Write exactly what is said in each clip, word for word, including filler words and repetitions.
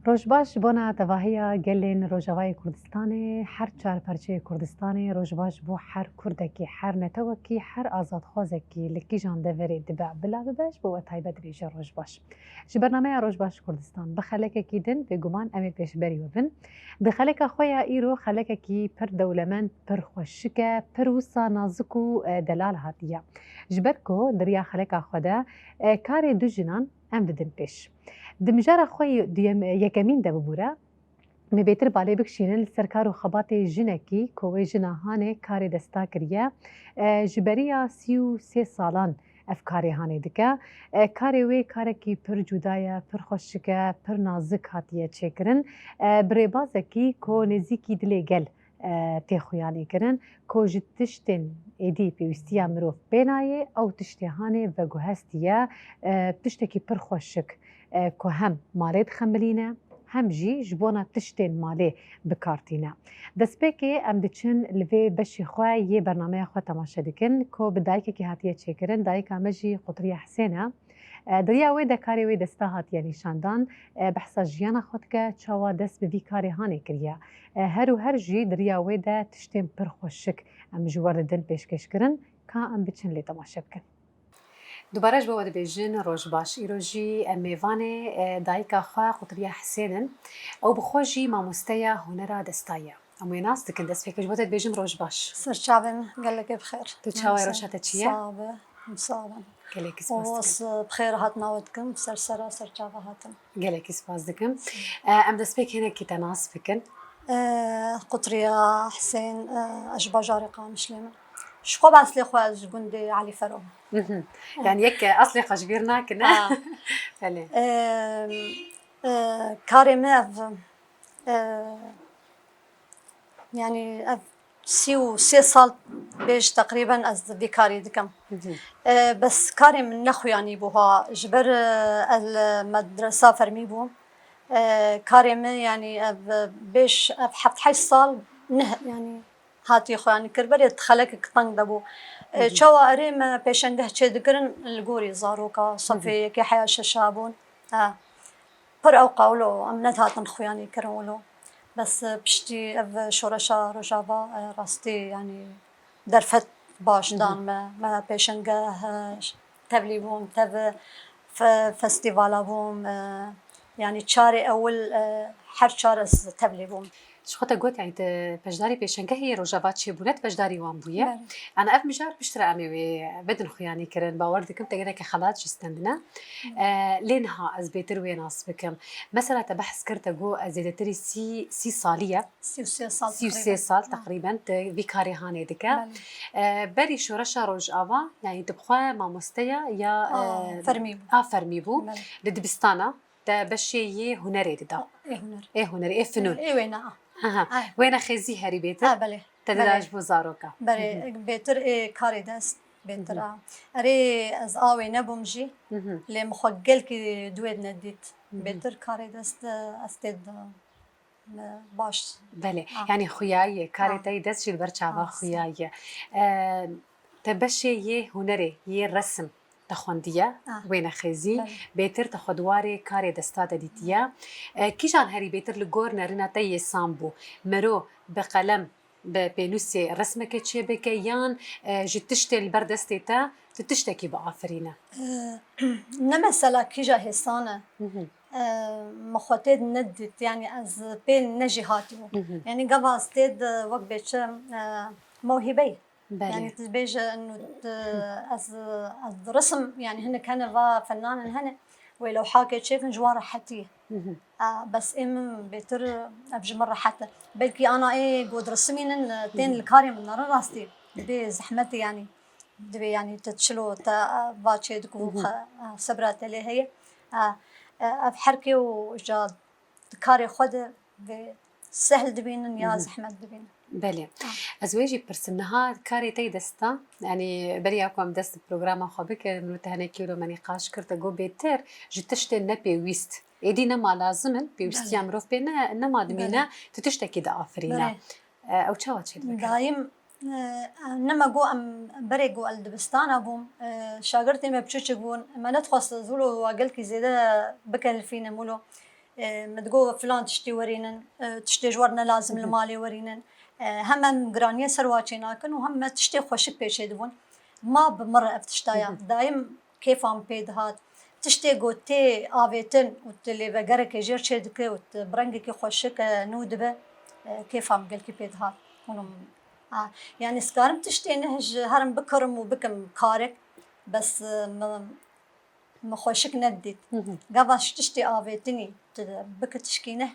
Roj baş ji bona tevahiya gelên Rojavayê Kurdistanê, her çar perçeyê Kurdistanê, roj baş bo her Kurdekî, her netewekî, her azadxwazekî li kîjan deverê dibe bila bibe, ji bo we taybet dibêje roj baş. Ji bernameya Roj Baş Kurdistan bi xelekekî din, bêguman em ê pêşberî we bin. Di xeleka xwe ya îro xelekekî pir dewlemend, pir xweşik e, pir wisa nazik û, e, delal hatiye. Ji ber ku di riya xeleka xwe de, e, karê du jinan em didin pêş. Di mijara xwe yê duyem-, yekemîn de bibûre, me bêtir balê bikişînin li ser kar û xebatê jinekî ku wê jina hanê karê desta kiriye. E, ji beriya sî û sê salan ev karê hanê dike. E, karê wê karekî pir cuda ye, pir xweşik e, pir nazik hatiye çêkirin. E, bi rêbazekî ku nêzîkî dilê gel, e, tê xuyanî kirin, ku ji tiştên êdî pêwîstiya mirov pê nayê, ew tiştê hanê veguhestî ye, e, tiştekî pir xweşik, e, ku hem malê dixemilîne, hem jî ji bona tiştên malê bi kar tîne. Destpêkê em diçin li vê beşê xwe yê bernameya xwe temaşe dikin, ku bi dayikekî hatiye çêkirin, dayika me jî Qutiriya Hisên e. E, di riya wê de karê wê desta hatiye nîşandan, e, behsa jiyana xwe dike, çawa dest bi vî karê hanê kiriye. E, her û her jî di riya wê de tiştên pir xweşik em ji we re didin pêşkêşkirin, ka em biçin lê temaşe bikin. Dubare ji bo we dibêjin roj baş. Îro jî em mêvanê, e, dayika xwe Qutiriya Hisên in. Ew bi xwe jî mamosteya hunera desta ye. Em wê nas dikin, destpêkê ji bo te dibêjim roj baş. Serçavên gelekê bi xêr. Tu çawa, roja te çi ye? Sax be, em sax bin. Gelekî spas dikim. Bi xêr hatina we dikim, ser sera serçava hatim. Gelekî spas dikim. E, em destpêk hinekî te nas bikin. E, Qutiriya Hisên, e, ez ji bajarê Qamişlê me. Ji xwe bi eslê xwe ez ji gundê Elî Fero me. Mhm. Yani yek, e, eslê xwe ji bîr nakine. Ha. Belê. E, e, karê me ev, e, Yani ev sî û sê sal pêş teqrîben ez vî karî dikim. Hı hı. E, bes karê min nexuyanî bû ha. Ji ber, e, ez li medresa fermî bûm. E, karê min, yani ev, e, bêş, ev heft heşt sal ne, yani hatiye xwe, yani kir berê xelekek teng de bû. E, Hı hı. Çawa erê me pêşengeh çêdikirin li gorî zaroka, Hı hı. Sefê yekê heya şeşa bûn. Ha. Pir ewqa wilo em nedihatin xuyanî kirin wilo. Bes, e, piştî ev şoreşa Rojava, e, rastî, yanî derfet baş Hı hı. dan me. Me pêşengeh, e, tevlî bûm, tev fe-, festîvala bûm, e, yanî çarê ewil, e, her çar ez tevlî bûm. Ji xwe te got, yanî te beşdarî pêşengehê Rojava çêbûne, tu beşdarî wan bûye. Belê. Ana ev mijar piştre em ê wê bidin xuyanî kirin. Bawer dikim te gelekî xelat jî stendine. Belê. E, lê niha ez bêtir wê nas bikim. Mesela te behs kir, te got ez zêdetirî sî, sî salî ye. Sî û sê sal Sî û sê teqrîben. Sal Ha. teqrîben tu vî karê hanê dike. Belê. E, berî şoreşa Rojava, yanî tu bi xwe mamoste ya, ya, A, e, fermî bû. A fermî bû. Belê. Li dibistana. Te beşê yê hunerê dida. Ê huner. Ê hunerê, ê finûn. Ê, ê wêne, a. Aha. Ay. Wêne xêzî herî bêtir. Ha, belê. Te dida Belê. ji bo zaroka. Belê, Hı hı. bêtir ê karê dest, bêtir Hı hı. a. Erê, ez a wê nebûm jî, Hı hı. lê min xwe gelkî duwêt nedît. Hı hı. Bêtir karê dest, e, ez tê de, e, baş. Belê, A. yanî xuyayiye, karê A. te yê dest jî li ber çava A, xuyayiye. E, te beşê yê hunerê, yê resim te xwendiye, Ah. wêne xêzî, Belê. bêtir te xwe di warê karê desta de dîtiye. E, kîjan herî bêtir li gor nerîna te yê san bû? Mero bi qelem, bi pênûsê resmeke çêbike yan, e, ji tiştê li ber destê te tu tiştekî biafirîne? E, ne mesela kîja hêsan e. Hı hı. E, me xwe tê de nedît, yani ez pê ne jî hatibû. Hı hı. Yani gava ez tê de wek bê çi, e, mewhîbeyê. Belê. Yani tu dibêje, inu tu, ez, ez dirisim, yani hinek hene va fenanin hene, wê lewhakê çêkin ji wan rehetî. Hı hı. A, bes ê min bêtir ev ji min rehet e. Belkî ana ê ku dirisimînin, tên Hı hı. li karê min nerin rastî. Dibê zehmet e yani. Dibê yani te çilo te, a, va çê diku Hı hı. xe-, a, sebra te lê heye. A, e, ev herkê û ja di karê xwe de vê sehl dibînin ya Hı hı. zehmet dibînin. Belê. Ha. Ez wê jî pirsim, niha karê te yê desta, yanî beriya ku em dest bi programa xwe bikin, min û te hinekî wilo me nîqaş kir, te got bêtir ji tiştên nepêwîst. Êdî nema lazim in, pêwîstiya Belê. mirov pê ne, nema dimîne, Belê. tu tiştekî diafirîne. Belê. E, ew çawa çêdibike? Dayim, e, nema got em berê got el dibistana bûm, e, şagirtê me biçûçik bûn, me nedixwest ez wilo wa gelkî zêde bikelifînim wilo. E, min digot filan tiştî werînin, e, tiştê ji we re ne lazim li malê werînin. E, hem em giraniye ser wa çênakin û hem me tiştê xweşik pêşê dibûn. Ma bi min re ev tişta ya. Dayim kêfa min pê dihat. Tiştê ku tê avêtin û tu lê vegerekê jêr çê dike û tu bi rengekî xweşik, e, nû dibe, e, kêfa min gelkî pê dihat. Hûn, a, yanî, ez karim tiştê neh ji herim bikirim û bikim karek, bes, e, min, min xweşik nedît. Gava ji tiştê avêtinî tu bike tişkî neh,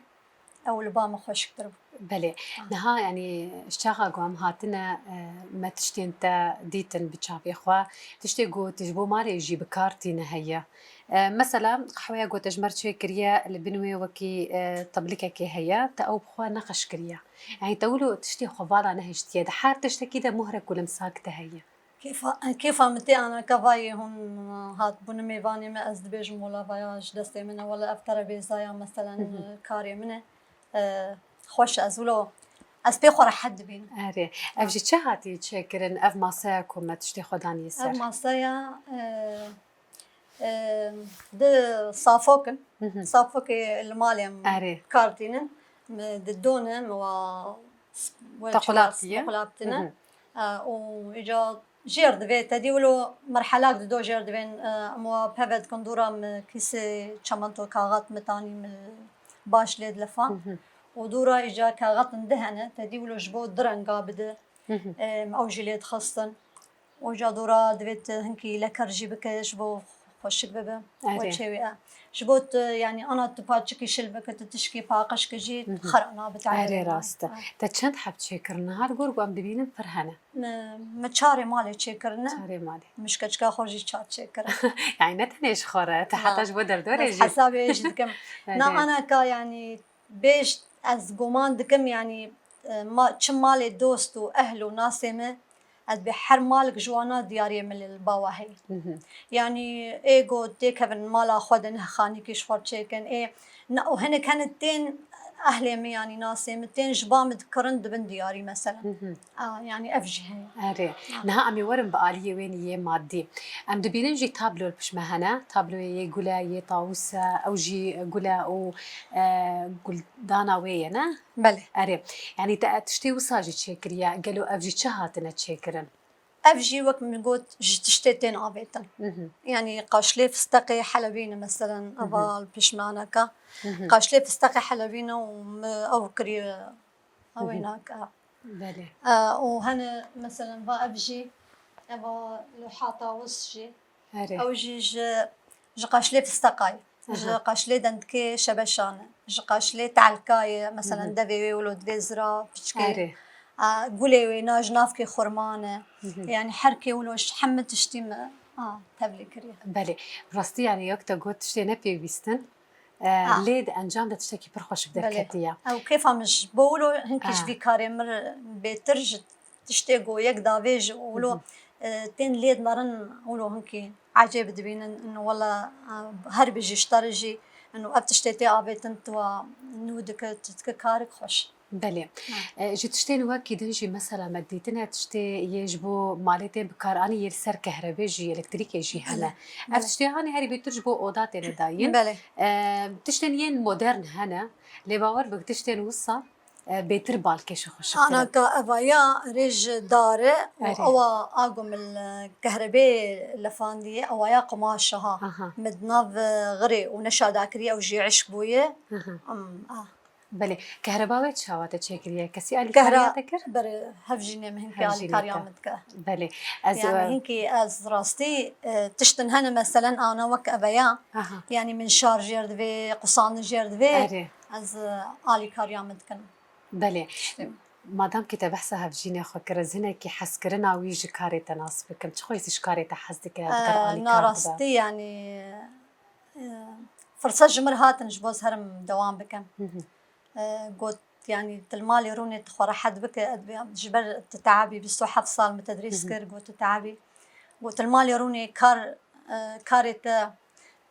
ew li ba min xweşiktir bû. Belê. Ah. Niha, yanî, ji çaxa ku em hatine, e, me tiştên te dîtin bi çavê xwe. Tiştê ku tu ji bo malê jî bi kar tîne heye. E, mesela, qehweya ku te ji me re çêkiriye, li bin wê wekî, e, teblikekê heye, te ew bi xwe neqeş kiriye. Yanî, te wilo tiştê xwe vala nehiştiye. Di her tiştekî de muhrek û limsak te heye. Kêfa, kêfa min tê anaka vayê hûn hatbûne mêvanê me, ez dibêjim wela vaya ji destê min e, wela ev terebêza ya, meselen, karê min e. E, xweş e, ez wilo, ez pê xwe rehet dibînim. Erê. Ev ji çi hatiye çêkirin? Ev masaya ku me tiştê xwe daniye ser? Ev masaya, e, e, di safok in. Safokê li malê em kar tînin. Mi di don e, mi wa, we çila tequlap diye. Tequlap tine. E, û îca jêr divê, te dî wilo merhelak dido jêr divên, e, em wa peve dikin dûra mi kîsê çemento kaxet mi tanî mi baş lê dilefa. Û dûra îca kaxetin di hene, te dî wilo ji bo di renga bide. E, em ew jî lê dixistin. Oca dora divê tu hinkî leker jî bike ji bo xweşik bibe. Erê. Weçê wê e. Ji bo tu, yanî, ana tu paçikî şil bike, tu tişkî paqij ki jî xera nabe. Erê, rast e. Te çend heb çêkirine? Her gor ku em dibînin pir hene. Mi, mi çarê malê çêkirine. Çarê malê. Mişkeçika xwe jî çar çêkirin. Yanî ne tenê ji xwe re, te heta ji bo derdorê jî. Hesabê jî dikim. Erê. Na anaka, yanî, Bêj, ez goman dikim, yanî, e, ma-, çi malê dost û ehl û nasê me, ez bê her malek ji wana diyariyê min li bawa heye. Yanî, ê go têkevin mala xwe de neh xanîkî ji xwe çêkin, ê, na, û hinek hene tên ehlê min, yanî nasê min, tên ji ba min dikirin dibin diyarî, meselen. A, yanî ev jî heye. Erê. Ha. Niha em ê werin bi aliyê wê yê madî. Em dibînin jî tablo li pişt me hene. Tabloyê yê gul e, yê tawus e, ew jî gul e û, e, guldana wê ye, ne? Belê. Erê. Yanî te tiştê wisa jî çêkiriye. Gelo ev jî çi hatine çêkirin? Ev jî wek min got ji tiştê tên avêtin. Yanî qaşlê fisteqê helebî ne, meselen, eva li pişt me anaka. Qaşlê fisteqê helebî ne û min ew kiriye. Ew ê nake. Belê. E, û hene, meselen, va ev jî, eva lewha tawus jî. Erê. Ew jî ji, ji qaşlê fisteqayê. Ji qaşlê dendikê şebeşan e. Ji qaşlê tehlkayê, meselen, devê wê wilo divê zira piçkê. Erê. E, gulê wê na ji navkê xurman e. Yanî her kê wilo ji hemî tiştî me, a, tevlî kiriye. Belê. Rastî, yanî, wek te got, tiştê ne pêwîst in. E, lê di encam de tiştekî pir xweşik derketiye. Ew kêfa min ji bo wilo hinkî ji vî karê min re bêtir ji tiştê ku yek davê ji wilo, e, tên lê dinerin wilo hinkî ecêb dibînin. Wela, e, her bijî ji te re jî, û ev tiştê tê avêtin tu wa nû dike, tu dike karik xweş. Belê. Ha. E, ji tiştên wekî din jî mesela me dîtine tiştê yê ji bo malê tên bikaranî yê li ser kehrebê jî, elektrîkê jî hene. Belê. Ev tiştê hanê herî bêtir ji bo oda têne dayîn. Belê. E, tiştên yên modern hene. Lê bawer bik tiştên wisa, e, bêtir balkêş û xweşiktir in. Anaka eva ya rê ji dar e û ewa a ku min li kehrebê lefandiye, ewa ya qumaş e ha. Aha. Min di nav, e, xirê û neşa dakiriye, ew jî eşk bûye. Aha. Em, ah. Belê. Kehreba wê çawa te çêkiriye? Kesî alîkariya te kir? Bere, hevjînê min hinkî alîkariya min dike. Belê. Ez, yanî, e, hinkî ez rastî, e, tiştin hene, meselen, ana wek eve ya. Aha. Yanî min şar jêr divê, qusandin jêr divê. Erê. Ez, e, alîkariya min dikim. Belê. Tiştê. Madam ki te behsa hevjînê xwe kir, ez hinekî hezkirina wî ji karê te nas bikim. Çi xweyî ji karê te hez dike, dikar alîkar bibe? E, na rastî, yanî, e, firset ji min re hatin, ji bo ez herim dewam bikim. Hı hı. E, got, yanî, tu li malê rûnê tu xwe rehet bike, ez, ji ber tu teabî, bîst û heft sal min tedrîs kir, got, tu teabî. Got, tu li malê rûnê kar, e, karê te,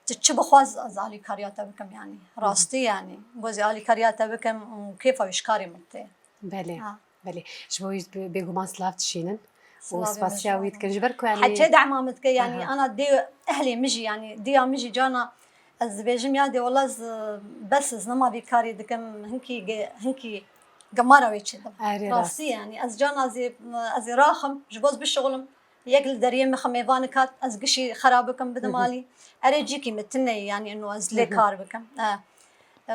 tu çi bixwaz, ez alîkariya te bikim, yanî. Hı hı. Rastî, yanî. Got, ez alîkariya te bikim û kêfa wî ji karê min tê. Belê. Ha. Belê. Ji bo wî bê-, bêguman silav dişînin. Û spasiya wî dikin. Ji ber ku, yanî, hecê dema min dike, yanî, aha, ana dê ehlê min jî, yanî, diya min jî cana, Ez dibêjim ya dê wela ez bes ez nema vî karî dikim, hinkî ge-, hinkî gemara wê çêdim. Erê, rast. Rastî yanî ez cana zê ez ê raxim ji bo ez bişixulim. Yek li deriyê min xemêvanik hat, ez gişî xera bikim bidim alî. Erê cîkî min tune ye, yanî eno ez lê kar bikim. E, e,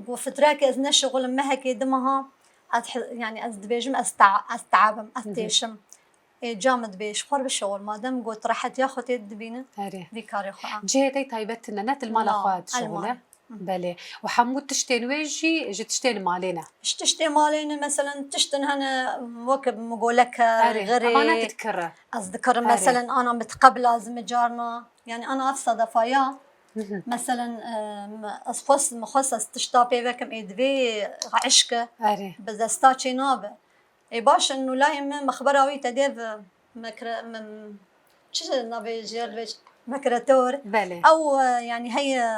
û fitreke ez neşixulim mehekê dimeha, ez hi-, yanî ez dibêjim ez ta-, ez teabim, ez têşim. Ê, ca min dibê ji xwe re bişixul, madem got rehetiya xwe tê dibîne, Erê. Vî karê xwe a. Cihê te taybet tune, ne tu li mala xwe dişixule? Belê. Û hemû tiştên wê jî ji tiştên malê ne? Ji tiştê malê ne, meselen tiştin hene wek min go leker, Erê, xirê. Evana tu dikire? Ez dikirim, Erê. Meselen ana min diqe bi lazim e carna. Yanî ana ev sedefa ya. Meselen, e, ez xwest, min xwest ez tişta pê vekim, ê divê eşke. Erê. Bi desta çê nabe. Ê baş in, nûlayê min mexbera wî te dê bi mekre-, min, çi navê jêr divê, mekretor. Belê. Ew, e, yanî heye,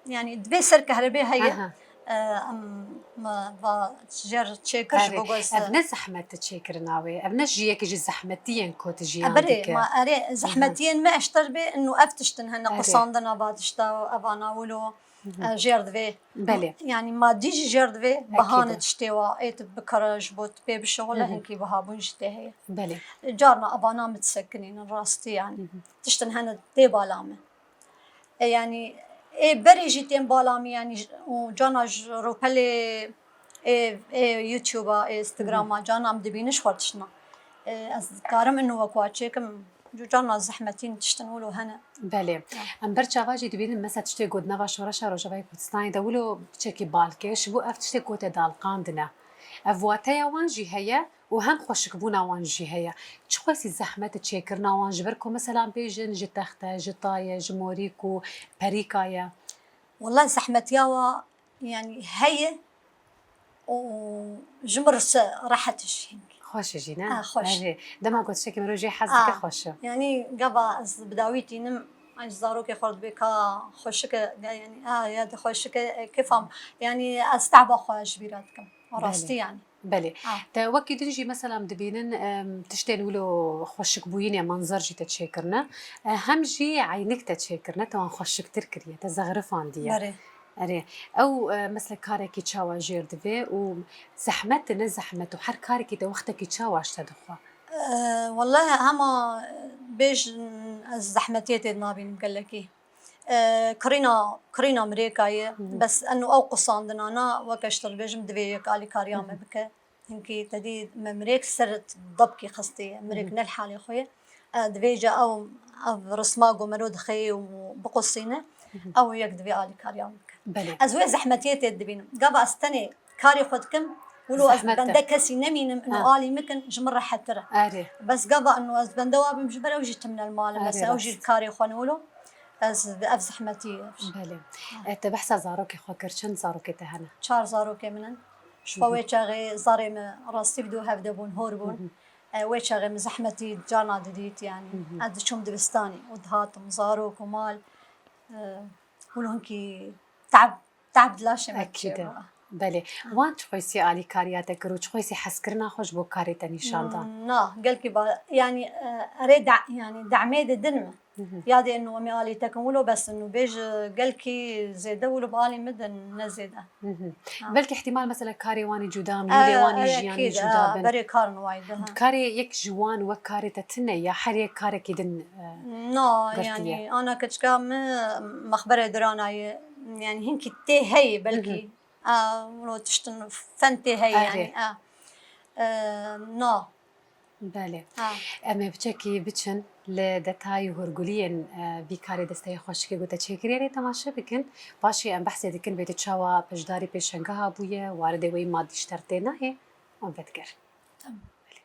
yanî divê ser kehrebê heye. Aha. E, em, me va jêr çêkir ji Erê, bo goz. Ev ne zehmet çêkirina wê. Ev ne ji yekî ji zehmetiyên ku tu jiyan Eberê, dike. Ma erê, zehmetiyên me eşter bê, inu ev tiştin hene, Erê. Qusandina va tişta, evana wilo. E, jêr divê. Belê. Yanî madî jî jêr divê, Ekîd e. Bahane tiştê wa ê tu bikare ji bo tu pê bişixule, hinkî bihabûn jî tê heye. Belê. Carna evana min disekinînin rastî yanî. Tiştin hene tê bala min. E, yanî ê berê jî tên bala min yanî j-, û cana ji rûpelê ê, ê YouTube-a, ê Instagram-a, cana em dibînin ji xwe tiştina. E, ez dikarim ino wek wa çêkim. Cûcana zehmetîn tiştin wilo hene. Belê. Ya. Em ber çava jî dibînin, mesela tiştê ku di nava şoreşa Rojavayê Kurdistanê de wilo piçekî balkêş bû, ev tiştê ku te dalqandine. Ev wateya wan jî heye û hem xweşikbûna wan jî heye. Çiqasî zehmet e çêkirina wan ji ber ku mesela bêjin ji texte, ji taye, ji morîk û perîka ye? Wela zehmetiya wa Yanî heye û ji min re rehet e jî hinkî. Xweş e jî, ne? Ha, xweş. Erê. Dema ku tiştekî mirov jê hez dike, Ha. Xweş e. Yanî gava ez bi dawî tînim, ez zarokê xwe dibê ka xweşik e, yanî, ha, ya de xweşik e, e, kêfa min. Yanî ez teba xwe ji bîra dikim. Rastî Belê. Yanî. Belê. Ah. Te wekî din jî mesela em dibînin, em, tiştên wilo xweşikbûyînê manzer jî te çêkirine. E, hem jî eynik te çêkirine, te wan xweşiktir kiriye, te zexrifandiye. Berê. Erê. Ew, e, mesela karekî çawa jêr divê û zehmet e, ne zehmet û her karekî te wextekî çawa ji te dixwe? E, welahi hema bêjin ez zehmetiyê tê nabînim gelekî. E, kirîna, kirîna mirêka ye. Hı hı. Bes eno ew qusandinana, weke ji te dibêjim, divê yek alîkariya Hı hı. me bike. Hinkî te dî me mirêk ser debkî xistiye. Mirêk Hı hı. ne li halê xwe ye. E, divê ca ew, ev risma ku mero dixeyê û biqusîne, Hı hı. ew yek divê alîkariya me bike. Belê. Ez wê zehmetiyê tê dibînim. Gava ez tenê karê xwe dikim, wilo ez Zehmet e. bende kesî nemînim, ino Ha. alî min kin, ji min rehettir e. Erê. Bes gava ino ez bende wa bim ji ber ew jî timne li mal e. Erê, Mesela ew rast. jî li karê xwe ne wilo. Ez bi ev zehmetî Belê. E, te behsa zarokê xwe kir, çend zarokê te hene? Çar zarokê min in. Ji xwe Hı hı. wê çaxê zarê min rastî bi dû hevde bûn, hor bûn. Hı hı. E, wê çaxê min zehmetî cana didît, yanî. Hı hı. Ez diçûm dibistanê û dihatim, zarok û mal. E, hûn hinkî te'b, te'b di laşê me Ekîd e. çêbû. Belê. Ha. Wan çiqasî alîkariya te kir û çiqasî hezkirina xwe ji bo karê te nîşan dan? Na, gelkî ba, yanî, e, erê da, yanî demê didin min. Hı hı. Ya dê inu em ê alî tekin wilo bes inu bêj gelkî zêde wilo bi alî min din ne zêde. Hı hı. Ha. Belkî ihtimal mesela karê wan ê cuda, mîlê wan ê jiyanê cuda bin. Berê kar niwayî de, ha. Karê yek ji wan wek karê te tune ya her yek karekî din, e, Na, girtiye. Yanî ana keçika min mexberê dirana ye. Yanî hinkî tê heye belkî. Hı hı. A, wilo tiştin fen tê heye Erê. yanî. A. E, na. Belê. Ha. Em ê biçekî biçin li detay û hûrguliyên, e, vî karê desteyê xweşikê ku te çêkiriye rê temaşe bikin. Paşê em behsê dikin bê tu çawa beşdarî pêşengeha bûye, waridê wê madî ji te re tê nayê. Em vedigerin. Tamam. Belê.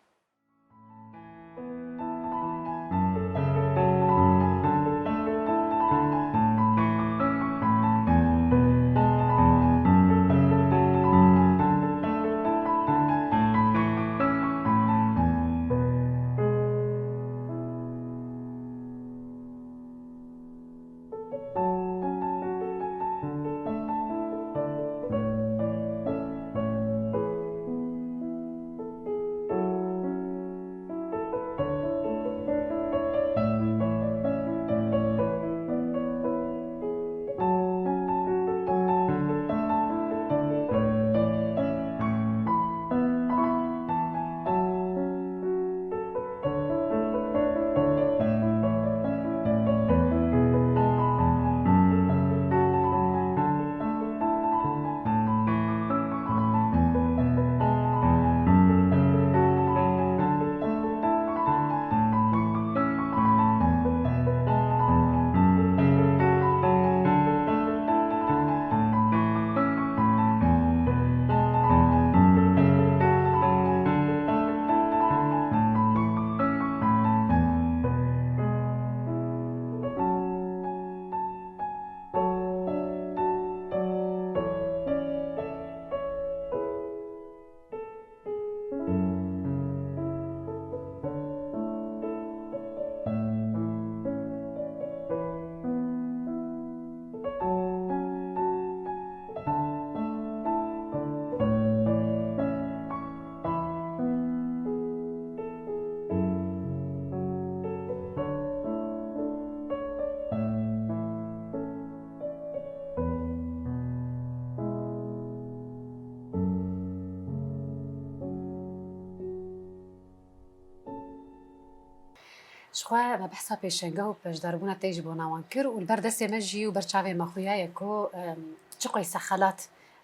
Xwe me behsa pêşengeh û beşdarbûna te yî ji bona wan kir û li ber destê me jî û ber çavê me xuya ye ku, em, çi qeyse xelat,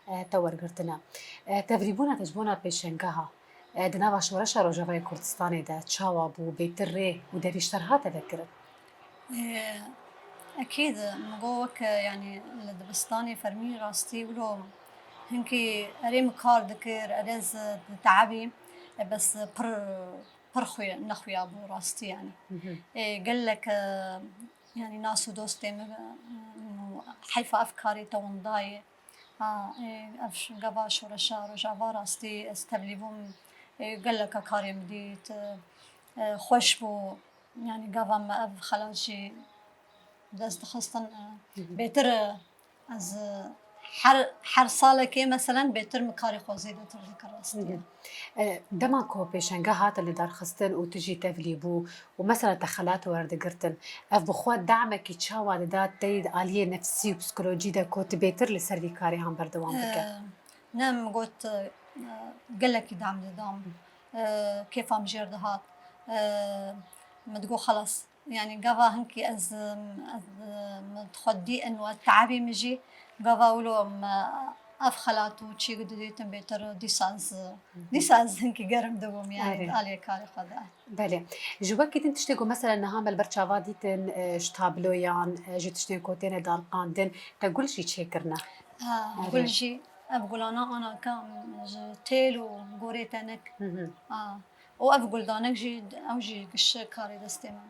e, te wergirtine. E, tevlîbûna te ji bona pêşengeha, e, di nava şoreşa Rojavayê Kurdistanê de çawa bû, bêtir rê û derîşter hate vekirin? Ê, ekîd, min got wek, yanî li dibistanê fermî rastî wilo hinkî erê min kar dikir, erê ez diteebî, e, bes pir, pir xuya, nexuya bû rastî yanî. Hı hı. Ê, gelek, e, yanî nas û dostê min, e, heyfa ev karê te winda ye. Ha, ê, ev ş-, gava şoreşa Rojava rastî ez tevlî bûm, ê, geleka karê min dît, e, e, xweş bû. Yanî gava me ev xelat jî dest dixistin, e, Hı hı. bêtir, e, ez, e, her, her salekê meselen bêtir min karê xwe zêdetir dikir rastî. Hı hı. E, dema ku pêşenge hate lidarxistin û tu jî tevlî bû û mesela te xelat werdigirtin, ev bi xwe damekî çawa dida te yî di aliyê nefsî û psîkolojî de ku tu bêtir li ser vî karê han berdewam bike? E, ne, min got, e, gelekî dam didam. E, kêfa min jêr dihat. E, min digot xelas. Yanî gava hinkî ez, ez, min xwe dî û ez teebî min jî, gava wilo me ev xelat û çî didîtin bêtir dîsa ez, dîsa ez hinkî germ dibûm yanî Erê. di aliyê karê xwe de. Belê. Ji wekî din tiştê ku mesela niha me li ber çava dîtin, e, ji tabloyan, e, ji tiştên ku têne daliqandin, te gul jî çêkirine. Ha, Erê. gul jî, ev gulana anaka ji têl û gorê tenik. Hı hı. Ha. Û ev guldanek jî, ew jî giş karê destê min.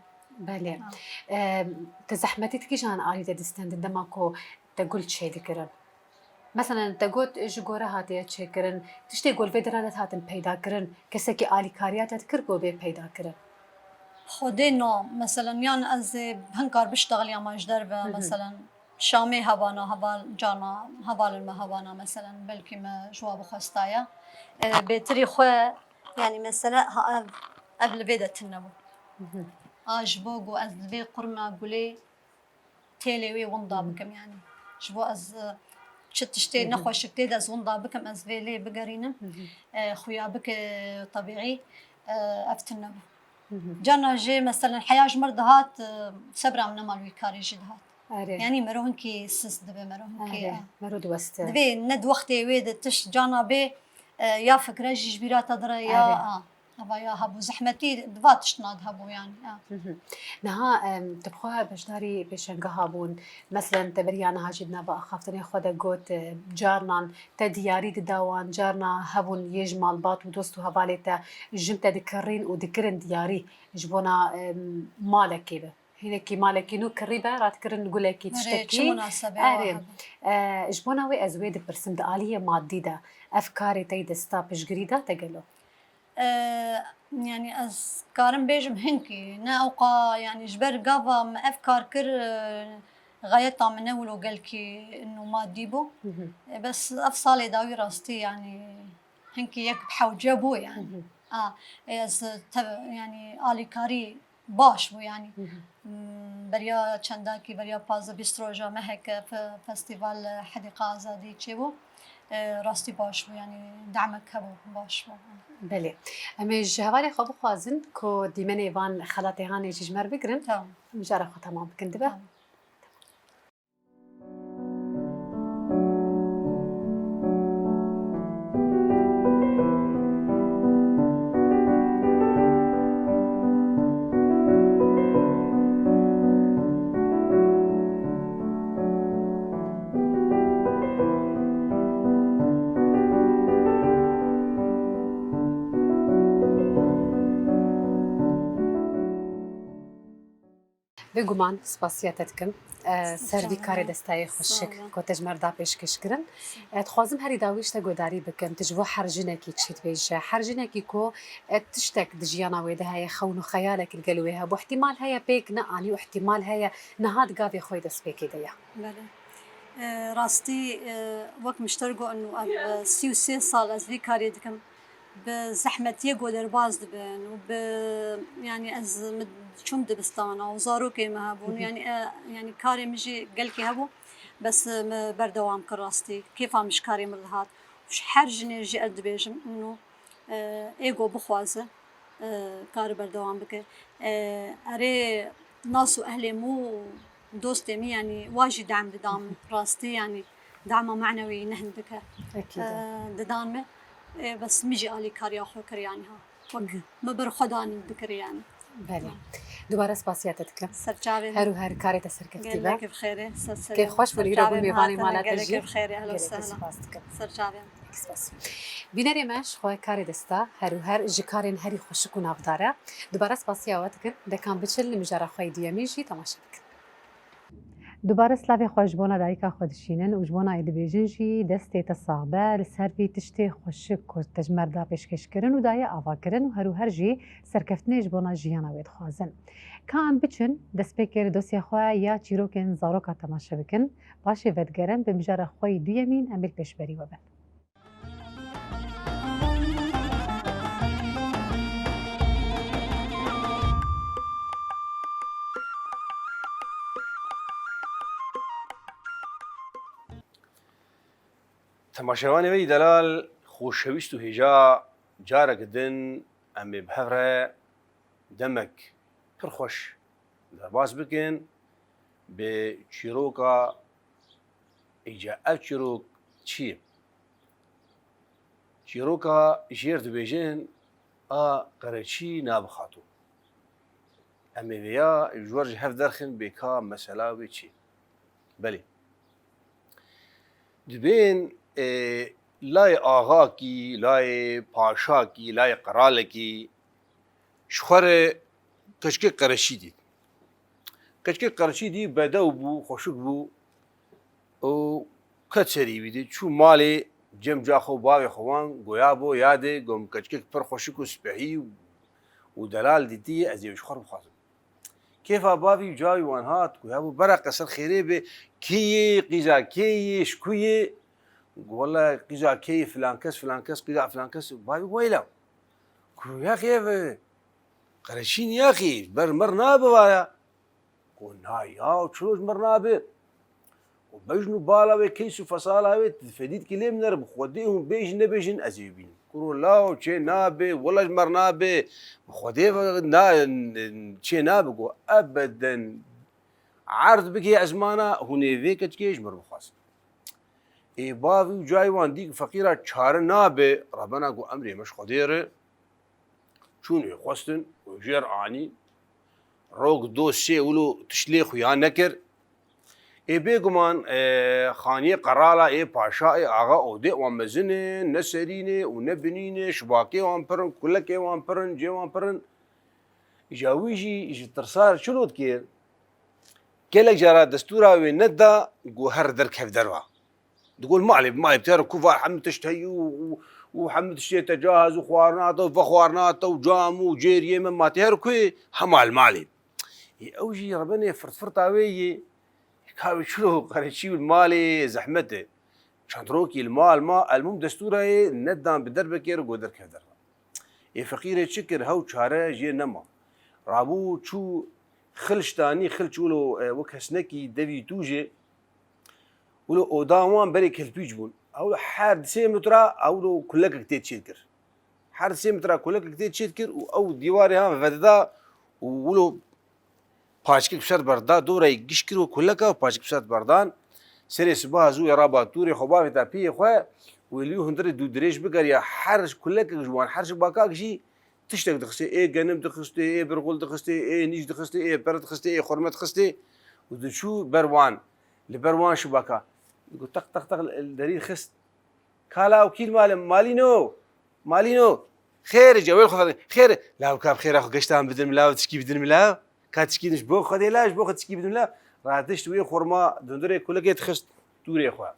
Belê. Ha. Em, te zehmetî di kîjan alî de distendin dema ku te gul çêdikirin? Meselen, te got ji gore hatiye çêkirin, tiştê ku li vê derê ne dihatin peydakirin, kesekî alîkariya te dikir ku bê peydakirin? Xwedê no, meselen, yan ez ê hinkar biştexiliyama ji derve, Hı hı. meselen, Şamê hebana, heval, carna hevalên me hebana, meselen, belkî me ji wa bixwestaya. E, bêtirî xwe, yanî, mesele, ha, ev, ev li vê de tune bû. Hı hı. A, ji bo ku ez li vê qurna gulê têlê wê winda Hı hı. bikim, yanî. Ji bo ez, e, çi tiştê Hı hı. nexweşik tê de ez winda bikim, ez vê lê bigerînim. Hı hı. E, xuya bike tebîî, e, ev tune bû. Hı hı. Carna jê, meselen, heya ji mir dihat, e, sebra min nema li wî karê jî dihat. Erê. Yanî mero hinkî sist dibe, mero hinkî, Erê, e, mero diweste. Divê ne di wextê wê de tişt carna bê, e, ya fikre jî ji bîra te dire ya, Erê. a, eva ya hebû. Zehmetî di va tiştna de hebû yanî, a. Hı hı. Niha, em, tu bi xwe beşdarî pêşengeha bûn. Meselen, te beriya niha jî di nava axaftinê xwe de got, e, carnan te diyarî dida wan, carna hebûn yê ji malbat û dost û hevalê te jin te dikirîn û dikirin diyarî ji bona, em, malekê be. Hinekî malekî nû kirî be, radikirin gulekî, Erê, tiştekî. çi munasebe Erê. wa hebe. E, ji bona wê ez wê dipirsim, di aliyê madî de ev karê te yî desta piştgirî da te gelo? E, yanî ez karim bêjim hinkî, ne ewqa, yanî ji ber gava min ev kar kir, e, xeyeta min ne wilo gelkî nû madî bû. Hı hı. E, bes ev salê dawî rastî, yanî hinkî yek bi hewce bû, yanî. Hı hı. A, e, ez te, yanî alîkarî baş bû, yanî. Hı hı. Hmm, beriya çendakî, beriya pazdeh bîst roja meheke fe-, festîval Hedîqa Azadî çêbû. E, rastî baş bû, yanî demek hebû, baş bû. Belê. Em ê ji hevalê xwe bixwazin ku dîmenê van xelatê hanê jî ji me re bigirin. Tamam. Em jara xwe temam bikin, dibe? Tamam. Bêguman spasiya te dikim, e, ser vî karê destayê xweşik ku te ji me re da pêşkêş kirin. E, dixwazim herî dawî ji te guhdarî bikim. Tu ji bo her jinekî çi dibêje? Her jinekî ku, e, tiştek di jiyana wê de heye, xewn û xeyalek li gel wê hebû. Îhtîmal heye pêk neanî û îhtîmal heye niha di gavê xwe yê destpêkê de ye. Belê. E, rastî, e, wek min ji te re got, û ev, e, sî û sê sal ez vî karê dikim. Bi zehmetiyê ku derbaz dibin û bi, yanî ez mi çûm dibistana û zarokê me hebûn. Hı hı. Yanî, e, yanî karê min jî gelkî hebû, bes, e, me berdewam kir rastî. Kêfa min ji karê min dihat. Ji her jinê jî ez dibêjim, û, e, ê ku bixwaze, e, kar berdewam bike. E, erê nas û ehlê min û dostê min, yanî wa jî dem didan min. Rastî, yanî dema manewî nehn dike. Ekîd e. E, didan min. E, bes min jî alîkariya xwe kir, yanî ha. Wek Hı hı. min ber xwe danî dikir, yanî. Belê. Dubare spasiya te dikim. Ser çavê min. Her û her karê te serkeftî be. Gelek bi xêrê. Ser, ser, Kêf xweş bû, ser îro bû çavê min mêvanê hatine, mala te gelek jî. Bi xêrê. Ehlen Gelek sehlen. Spas dikim. Ser çavê min. Spas. Bînerê me ji xwe karê desta her û her ji karên herî xweşik û navdar e. Dubare spasiya we dikin. Dekan Biçil li mijara xwe yê duyemîn jî temaşe bikin. Dubare slavê xwe ji bona dayika xwe dişînin û ji bona yê dibêjin jî destê te sax be li ser vî tiştê xweşik ku te ji me re da pêşkêş kirin û daye ava kirin û her û her jî serkeftinê ji bona jiyana wê dixwazin. Ka em biçin destpêkê li dosya xwe ya çîrokên zaroka temaşe bikin. Paşê vedigerin bi mijara xwe yê duyemîn em ê li pêşberî we bin. Temaşevanê we yî delal, xoşewîst û hêja, careke din em ê bi hev re demek pir xweş derbas bikin bi çîroka, îca ev çîrok çi ye? Çîroka jêr dibêjin, a qereçî nabe xatûn. Em ê vêya ji we re ji hev derxin bê ka mesela wê çi? Belê. Dibên, e, layê axakî, layê paşakî, layê qiralekî ji xwe re keçikê qereçî dît. Keçikê qereçî dî bedew bû, xweşik bû û ket serî wî dî. Çû malê cem ca xwe û bavê xwe wan goya bo, yadê, got, min keçikek pir xweşik û spehî û delal dîtî, ez ê ji xwe re bixwazim. Kêfa bavî û cawî wan hat, ku ya bo bera qeser xêrê be, kê yê, qîza kê yê, ji ku yê? Wele qîza kê yê, filan kes, filan kes, qîza filan kes. Bavî weyla. Ku ya xê ve, qereçîn ya xê, ber mer nabe vaya. Ku na ya, çilo ji mer nabe? Û bejn û bala wê, keys û fesala wê, ti fedî dikî lê binere, bi Xwedê hûn bêjin nebêjin, ez ê bînim. Kuro law çê nabe, wela ji mer nabe, bi Xwedê ve na, çê nabe. Got, ebeden erd bike ezmana, hûn ê vê keçikê ji mir bixwazin. Ê bavî û cayê wan dî ku feqîra çare nabe, rebena got, emrê me ji Xwedê re. Çûn wê xwestin û jêr anî. Rok do sê wilo tişt lê xuya nekir. Ê bêguman, e, xaniyê qerala, ê paşa, ê axa odê wan mezin e, ne serîn e û ne binîn e, şibakê wan pir in, kulekê wan pir in, cê wan pir in. Îja wî jî ji tirsa re çilo dikir? Gelek cara destûra wê neda ku her derkev derva. Digot, malê, malê te her ku var hemû tişt heyî û, û, û hemû tiştê te cahaz û xwarina te û vexwarina te û cam û cêriyê me ma tê her ku yê, hema li malê. Ê, ew jî rebenê firtfirta wê yê, ka wê çilo qereçî û li malê zehmet e. Çend rokî li mal ma, elmûm destûra yê nedan bi derbekê re got derkev derva. Ê feqîrê çi kir, hew çare jê nema. Rabû çû xilç danî, xilç wilo, e, wek hesnekî devî tûjê. Wilo odan wan berê kelpîç bûn. Ew her di sê metra, ew wilo kulekek tê çêdikir. Her di sê metra kulekek tê çêdikir û ew dîwarê han vedida û wilo paçkek bi ser berda, dorayê giş kir û kuleka û paçkek bi ser berdan. Serê sibaha zû wê raba tûrê xwe, bavê ta piyê xwe, wê li wî hundirê dû dirêj bigeriya. Her kulekek ji wan, her şibakak jî tiştek dixistê, ê genim dixistê, ê birxul dixistê, ê nîj dixistê, ê per dixistê, ê xurme dixistê û diçû ber wan, li ber wan şibaka. Got, teq, teq, teq, li derî xist. Ka law kî li mal e? Malîno! Malîno! Xêr e, cewêl xwe xêr e. Law ka bi xêra xwe geştan bidin min law, tişkî bidin min law. Ka tişkî din ji bo Xwedê law, ji bo xwe tişkî bidin min law. Radişt wê xurma di hundirê kulekê dixist dûrê xwe.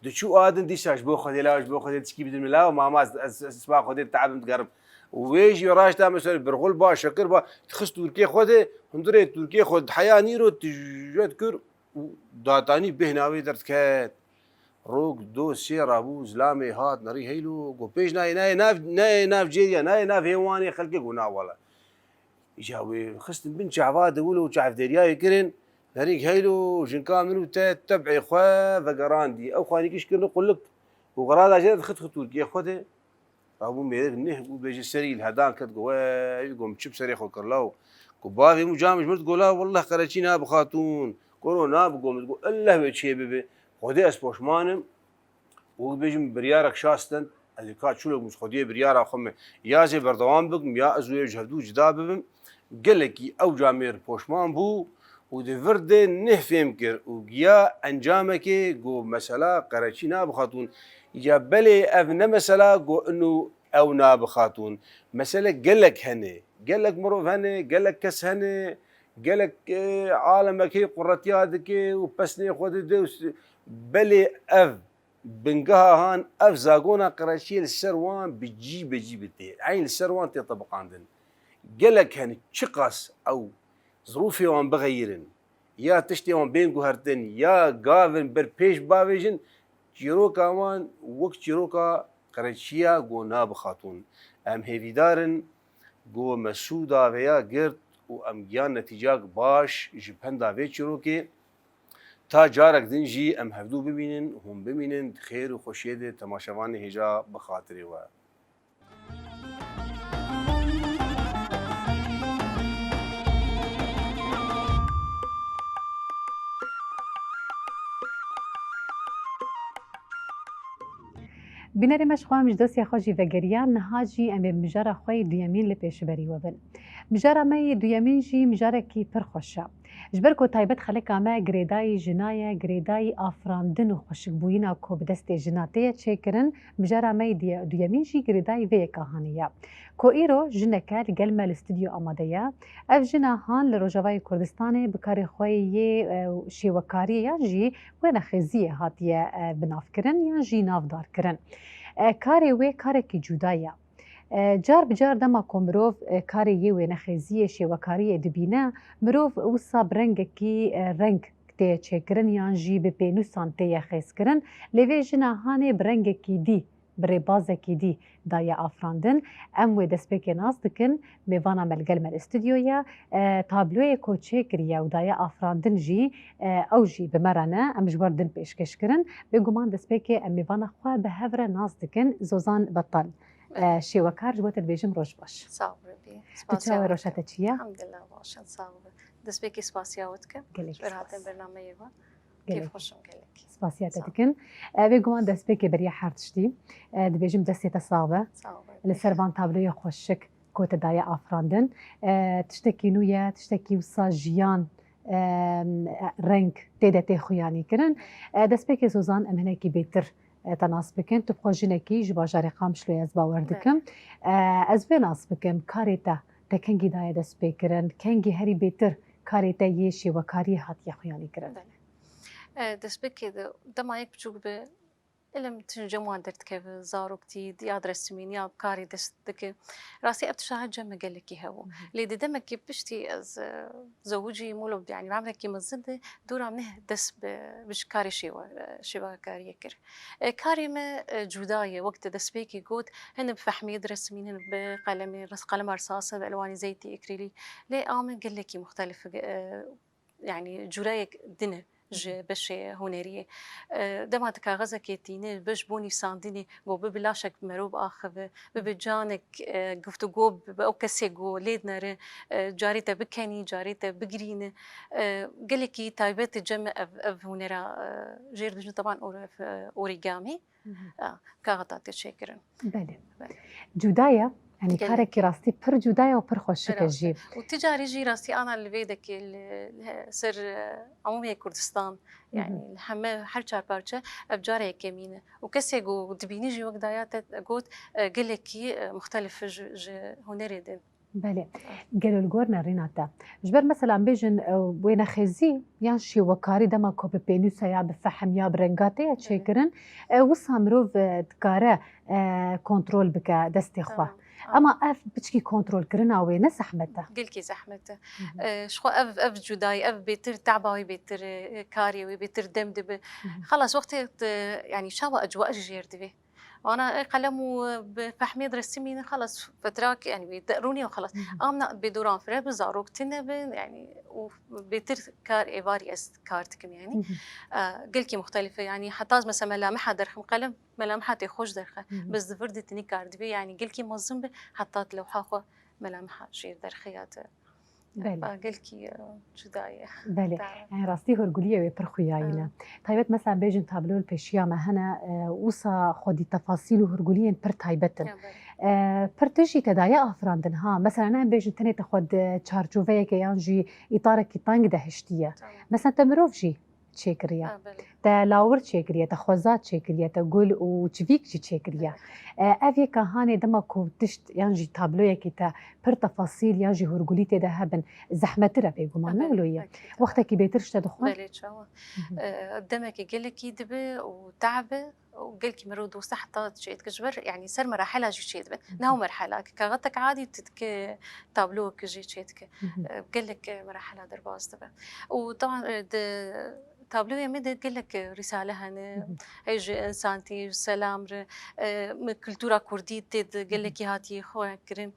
Diçû a din dîsa ji bo Xwedê law, ji bo Xwedê tişkî bidin min law, mama ez, ez, ez siba Xwedê dite'ebim digerim. Û wê jî raşta mesela birxul ba, şekir ba, dixist tûrkê xwe de, hundirê tûrkê xwe diheya nîro, tijwe dikir û datanî bêhna wê derdiket. Rok do sê rabû, zilamê hat nerî heylo, got, pêş nayê, nayê nav, nayê nav cêriya, nayê nav hêwanê xelkê, got, na wele. Îca wê xistin bin çava de wilo çavderiyayê kirin, nerî heylo, jinka min û te teb'ê xwe vegerandî. Ew xanî giş kirine qulik û xerada jê re dixit xwe tûrkê xwe de. Rabû mêrik neh bû, bêje serî li hedan ket, got, "Wey," got, "min çi bi serê xwe kir law?" Got, "Bavê min û camê ji min," got, "La wellah qereçî nabe xatûn, koro nabe," got, min got, "Elleh wê çê bibe. Xwedê ez poşman im." Wek bêjim biryarek şa stend, ez ê ka çilo bûm, ji Xwediyê biryara xwe me ya zê berdewam bikim, ya ez û wê ji hevdû cida bibim. Gelekî ew camêr poşman bû û di vir de neh fêm kir û giya encamekê, got, "Mesela qereçî nabe xatûn." Ya belê ev ne mesela, got, "Inu ew nabe xatûn." Mesele gelek hene, gelek mirov hene, gelek kes hene, gelek, e, alemek hê quretiya dike û pesnê xwe dide û s-, belê ev bingeha han, ev zagona qereçiyê li ser wan bi cî be cî bi tê. Eyn li ser wan tê tebiqandin. Gelek hene, çiqas ew zirûfê wan bixeyirin, ya tiştê wan bên guhertin, ya gavin ber pêş bavêjin, çîroka wan wek çîroka qereçiya go nabe xatûn. Em hêvîdar in go me sûda vêya girt û em giyan netîcak baş ji penda vê çîrokê. Ta carek din jî em hevdû bimînin, hûn bimînin di xêr û xweşiyê de, temaşevanê hêja bi xatirê we. Bînerê me, ji xwe em ji dostê xwe jî vegeriya, niha jî em ê mijara xwe yê duyemîn li pêşberî we bin. Mijara me yê duyemîn jî mijarekî pir xweş e. Ji ber ku taybet xeleka me girêdayî jina ye, girêdayî afirandin û xweşikbûyîna ku bi destê jina tê ye çêkirin, mijara me yê diye-, duyemîn jî girêdayî vê yeka hanê ye. Ku îro jineke li gel me li stûdyo amade ye. Ev jina han li Rojavayê Kurdistanê bi karê xwe yê, e, şêwekariyê yan jî wênexêziyê hatiye, e, binavkirin yan jî navdarkirin. E, karê wê karekî cuda ye. E, car bi car dema ku mirov, e, karê yê wênexêziyê, şêwekariyê dibîne, mirov wisa bi rengekî, e, reng tê çêkirin yan jî bi pênûsan tê ye xêzkirin. Lê vê jina hanê bi rengekî dî, bi rêbazekî dî daye afirandin. Em wê destpêkê nas dikin. Mêvana me li gel me li stûdyo ye. E, tabloyê ku çêkiriye û daye afirandin jî, e, ew jî bi me re ne. Em ji we re din pêşkêş kirin. Bêguman destpêkê em mêvana xwe bi hev re nas dikin. Zozan Betal. E, şêwekar, ji bo te dibêjim roj baş. Sağ ol Rebî. Tu çawa, roja te çi ye? Elhamdulillah baş in, sağ ol. Destpêkê spasiya we dikim. Gelek spas. Ji ber hatin bernameyê we. Gelek. Kêfxweş im gelek. Spasiya te dikim. E, bêguman destpêkê beriya her tiştî. E, dibêjim destê te sax be. Sağ ol. Li ser van tabloya xweşik ku te daye afirandin. E, tiştekî nû ye, tiştekî wisa jiyan, e, reng tê de tê xuyanî kirin. E, destpêkê Zozan em hinekî bêtir, e, te nas bikin. Tu bi xwe jinekî ji bajarê Qamişloyê ez bawer dikim. E, ez vê nas bikim, karê te, te kengî daye destpêkirin, kengî herî bêtir karê te yê şêwekariyê hatiye xuyanî kirin? Belê. E, destpêkê de, dema yek biçûk be, ilm tu cem wan derdikeve, zaroktî, ya diresimîn, ya karê dest dike. Rastî ev tişta her cem me gelekî hebû. Lê di demekî piştî ez, e, zewicî, mûlo, yanî bi emrekî mezin de dûra min dest bi, bi ji karê şêwe, e, şêwekariyê kir. E, karê me, e, cuda ye, wek te destpêkê got, hin bi fehmê diresimîn, hin bi qelemê, res-, qelema risas, hin bi elwanî zeytî, îkrîlî. Lê a min gelekî muxtelif, e, yanî cûreyek din e ji beşê huneriyê. E, dema tu kaxezekê tîne, beş bo nîsandinê, go bibe laşek bi merov biaxive, bibe canek, e, guftûgo bibe, ew kesê go lê dinere, e, carê te bikenî, carê te bigirîne. E, gelekî taybet e cem ev, ev hunera, e, jêr dijin teban or-, ev, e, orîgamî. Hı hı. A, kaxeta tê çêkirin. Belê. Belê. Cuda ye. Yanî gelek. Karekî rastî pir cuda ye û pir xweşik e jî. Rast e. Û ti carî jî rastî ana li vê dekê li, li he-, ser, e, Emûmê Kurdistan, yanî li heme her çar parçe ev cara yekemîn e. Û kesê ku dibînî jî wek daya te got, e, gelekî, e, muxtelif e ji, ji hunerê din. Belê. Gelo li gor nerîna te. Ji ber mesela em bêjin, e, wênexêzî yan şêwekarî dema ku bi pênûsa ya bi fehm ya bi renga tê ye çêkirin, e, wisa mirov, e, dikare, e, kontrol bike destê xwe. Tamam. Ama ev piçkî kontrolkirina wê ne zehmet e? Gelkî zehmet e. Hı hı. E, ji xwe ev, ev cudayî, ev bêtir teba wê bêtir, e, karê wê bêtir dem dibe. Hı hı. Xelas wextê te, yanî çawa ecwa jî jêr divê. Ana e, qelem û bi fehmê diresimînin, xelas, fetrak, yani, wî de rûnî û xelas. Hı hı. Amna bê doran fire bi, zarok tune bin, yani, û bêtir kar êvarî ez kar dikim, yani. Hı hı. E, gelkî muxtelif e, yani, heta ez mesela melameha derxim, qelem melameha tê xweş derxe. Hı hı. Bes di vir de tinî kar dibe, yani, gelkî mezin bi, heta tu lewha xwe melameha jêr derxe ya tu. Belê. Ba gelkî, e, cuda ye. Belê. Ta- Yani rastî hûrguliyê wê pir xuyayî ne. Evet. Taybet mesela bêjin tablo li pêşiya me hene, e, wisa xwedî tefasîl û hûrguliyên pir taybet in. Ya, belê. E, pir tişt jî te daye afirandin ha. Mesela ne em bêjin tenê te xwe di çarçoveyeke yan jî îtarekî teng de hiştiye. Tamam. Mesela te mirov jî çêkiriye. Ha, belê. Te lawir çêkiriye, te xwezat çêkiriye, te gul û çivîk jî çêkiriye. Evet. E, ev yeka hanê dema ku tişt yan jî tabloyekî te pir tefasîl yan jî hûrgulî tê de hebin, zehmettir e bêguman, ne wilo ye? Wextekî bêtir ji te dixwe. Belê, çawa. Hı hı. E, demekê gelekî dibe û te'be û gelkî mirov doste heta çêdike ji ber, yani ser merahela jî çêdibin. Hı hı. Neha merhela ki kaxetek adî tu dike tabloyek jî çêdike. Hı hı. E, gelek merahela derbas dibe. Û taban, e, di tabloyê me de gelek rîsale hene. Hı hı. Hey ji insantî, ji selam re, e, me kultura kurdî tê de gelekî hatiye xwe kirin.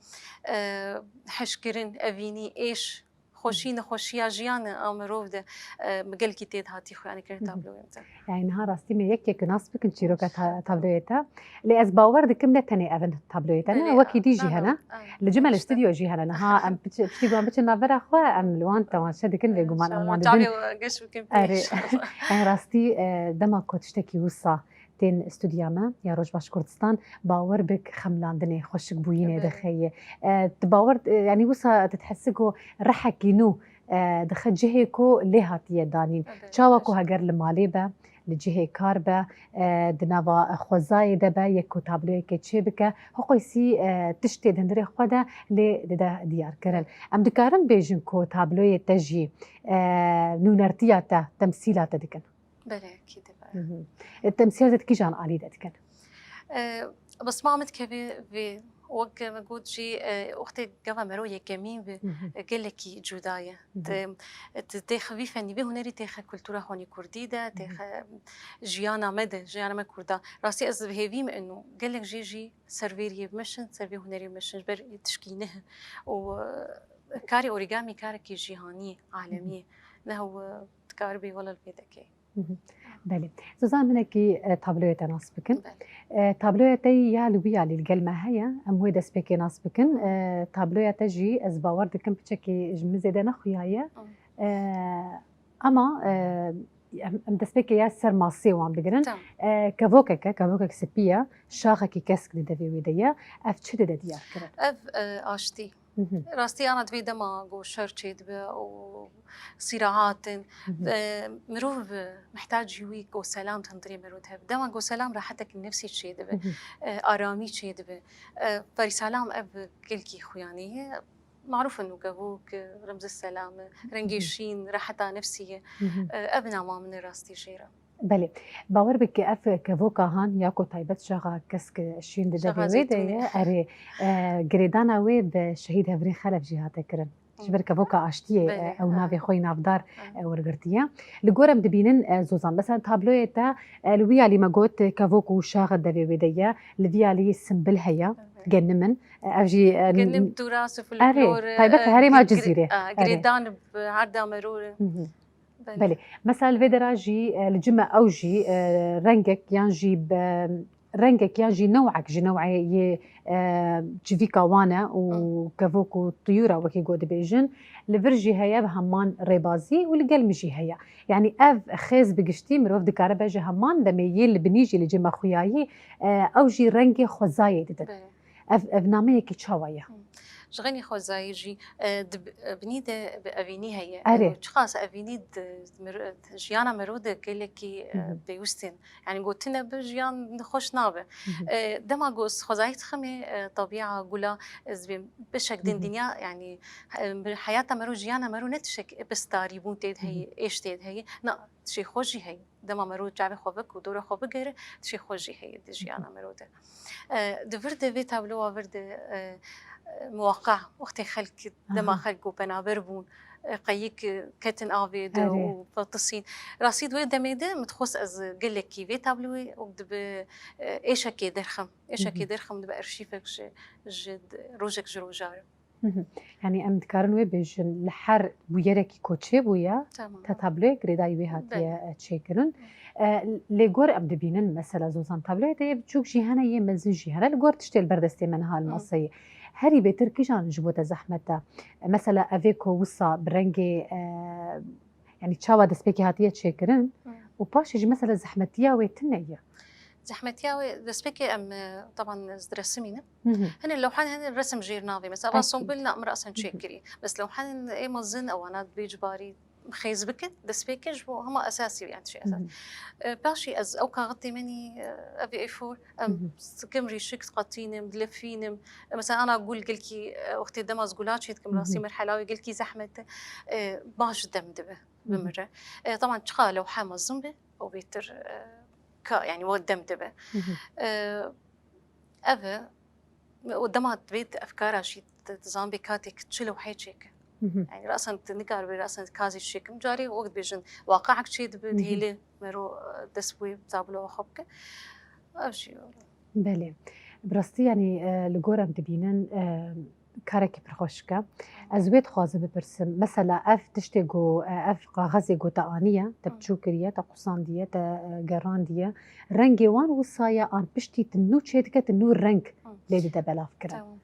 E, hişkirin, evînî, êş, xweşî, nexweşiya jiyan a mirov de, e, me gelkî tê de hatî xwe yani kirin tabloyê me de. Yani niha rastî me yek yek nas bikin çîroka ta-, tabloyê te. Lê ez bawer dikim ne tenê ev in tabloyê te, ne, wekî dî jî hene. Li cime li stûdyo jî hene. Niha em piçi-, piştî ku em biçin navbera xwe, em li wan temaşe dikin, bêguman em wan didin. Çavê we geş bikin pê. Erê. Em rastî, e, dema ku tiştekî wisa tên stûdya me ya Rojbaş Kurdistan, bawer bik xemlandinê, xweşikbûyînê dixe yê. E, tu bawer, e, yanî wisa tu dihesî ku rihekî nû, e, dixe cihê ku lê hatiye danîn. Çawa ku heger li malê be, li cihê kar be, e, di nava xwezayê de be, yek ku tabloyekê çê bike, hiqoysî, e, tiştê di hundirê xwe de lê dide diyarkirin. Em dikarin bêjin ku tabloyê te jî, e, nûnertiya te, temsîla te dikin. Belê, kî dibe. Hı hı. E, temsîla te di kîjan alî de dikin? E, Besma min dikeve vê, wek me got jî, e, wextê gava mero yekemîn bi, e, gelekî cuda ye. Ti, ti têxe vî fenî, vî hunerî têxe kultura xwe nî kurdî de, têxe jiyana me de, jiyana me kurda. Rastî ez hêvî me ino gelek jê jî ser vê riyê bimeşin, ser vê hunerê bimeşin, ji ber tişkî ne û, e, karê orîgamî karekî cîhanî, alemî ye. Ne hew, e, dikaribî wela li vê dekê. Hı hı. Belê. Zozan, hinekî, e, tabloya te nas bikin. Belê. E, tabloya te ya li wî alî li gel me heye. Em wê destpêkê nas bikin. E, tabloya te jî ez bawer dikim piçekî ji min zêde nexuyaye. Hı. E, ama, e, em, em destpêkê ya ser masê wan bigirin. Tamam. E, kevokek e, kevokek spî ye. Şaxekî kesk di devê wê de ye. Ev çi dide diyar kirin? Ev, e, aştî. Hı hı. Rastî ana divê dema ku şer çêdibe û sîrahatin, hı hı, e, mirov mihtacî wî ku selam di hundirê mirov de hebe. Dema ku selam rahetek nefsî çêdibe, hı hı, e, aramî çêdibe. E, ferî selam ev gelkî xuyanî ye. Marûf in û kevok, e, remzê selam e, rengê, hı hı, şîn, raheta nefsî ye. Hı hı. E, ev nama min e rastî jê re. Belê. Bawer bike ev kevoka han ya ku taybet şaxa kesk şîn di devê wê de ye. Erê, e, girêdana wê bi Şehîd Hevrîn Xelef jî hate kirin. Ji ber kevoka aştiyê, belê, e, ew navê xwe yî navdar, e, wergirtiye. Li gor em dibînin, e, Zozan. Mesela tabloyê te, e, li wî alî me got, e, kevok û şax devê wê de ye. Li vî alî simbil heye. Evet. Genim in. E, ev jî, e, genim, turas û folklor, erê, taybet e, herêma Cizîrê. Erê. Girêdan bi arda merûr. Hı hı. Belê. Belê. Mesela li vê dera jî, e, li cime ew jî, e, rengek yan jî be-, rengek yan jî newek ji newê yê, e, civîka wan e û, hı, kevok û tuyûra wekî got dibêjin. Li vir jî heye bi heman rêbazî û li gel min jî heye. Yanî ev xêz bi giştî mirov dikare be ji heman demê yê li binî jî li cime xuyayî, e, ew jî rengê xwezayê didin. Belê. Ev, ev nameyekî çawa ye? Hmm. Ji xeynî xwezayî jî, e, di bi-, binî de bi evînî heye. Erê. E, çiqas evînî di mir-, jiyana mirov de gelekî, e, hı hı, pêwist in. Yani gotine bi jiyan xweş nabe. Hı hı. E, dema ku ez xwezayî diximê, e, tebîa, gula, ez bê beşek din, hı hı, dinya, yani, e, heyata mirov, jiyana mirov ne tişek bi starîbûn tê de heye, hı hı, êş tê de heye. Na, tişê xweş jî heye. Dema mero çavê xwe vek û dora xwe bigere, tişê xwe jî heye di jiyana mero de. E, di vir de vê tabloa vir de, e, e, muwaqa, wextê xelk, dema, aha, xelk ku penaber bûn, e, qeyîk, e, ketin avê de Erê. û fetisîn. Rastî di wê demê de min dixwest ez gelekî vê tabloyê û dibe, e, êşekê derxim. Êşekê Hı hı. derxim dibe arşîvek ji, ji d-, rojek ji rojarim. Hı hı. Yanî em dikarin wê bêjin li her bûyerekî ku çêbûye, Tamam. te tabloyek girêdayî wê hatiye, Belê. e, çêkirin. E, lê gor em dibînin, mesela Zozan, tabloya te yê biçûk jî hene, yê mezin jî hene, li gor tiştê li ber destê me niha li Hı. maseyê. Herî bêtir kîjan ji bo te zehmet e? E, mesela evê ku wisa bi rengê, e, yanî çawa destpêkê hatiye çêkirin Hı. û paşê jî mesela zehmetiya wê tune ye? Zehmetiya wê destpêkê em, e, taban ez diresimî ne. Hı hı. Hene lewhan hene resim jêr navê. Mesela va Ekî. Sombul na min resim Hı hı. çêkirî. Bes lewhan ê mezin ewana dibê cibarî xêz bikin, destpêkê ji bo hema esasî yan tişê esas. Hı hı. E, paşî ez ew kaxitê menî, e, ev ê for, em Hı hı. sikim rîşik diqetînim, dilefînim. E, mesela ana gul gelkî, e, wextê dema ez gula çê dikim, Hı hı. rastî merhela wê gelkî zehmet e. E, baş dem dibe, Hı hı. bimire. E, taban çiqa lewha mezin be, o bêtir, e, ka, yani o dem dibe. Hı hı. E, ev e, û dema divê tu efkara jî tu, tu zanbê katê ki çi lewhê çêke. Hı hı. Yani rasan tu nikaribê rasan kazî çêkim. Carê wek dibêjin waqaek çê dibe, Hı hı. dihêlê mero, e, dest wê tablo xwe bike. Ev jî. Belê. Bi rastî, yanî, e, li gor em dibînin, e, karekî pir xweşik e. Ez wê dixwazim bipirsim. Mesela ev tiştê ku, e, ev kaxezê ku te aniye, te Hı. biçûk kiriye, te qusandiye, te, e, gerandiye. Rengê wan wisa ye, an piştî tu nû çêdike, tu nû reng Hı. lê dide belavkirin? Tamam.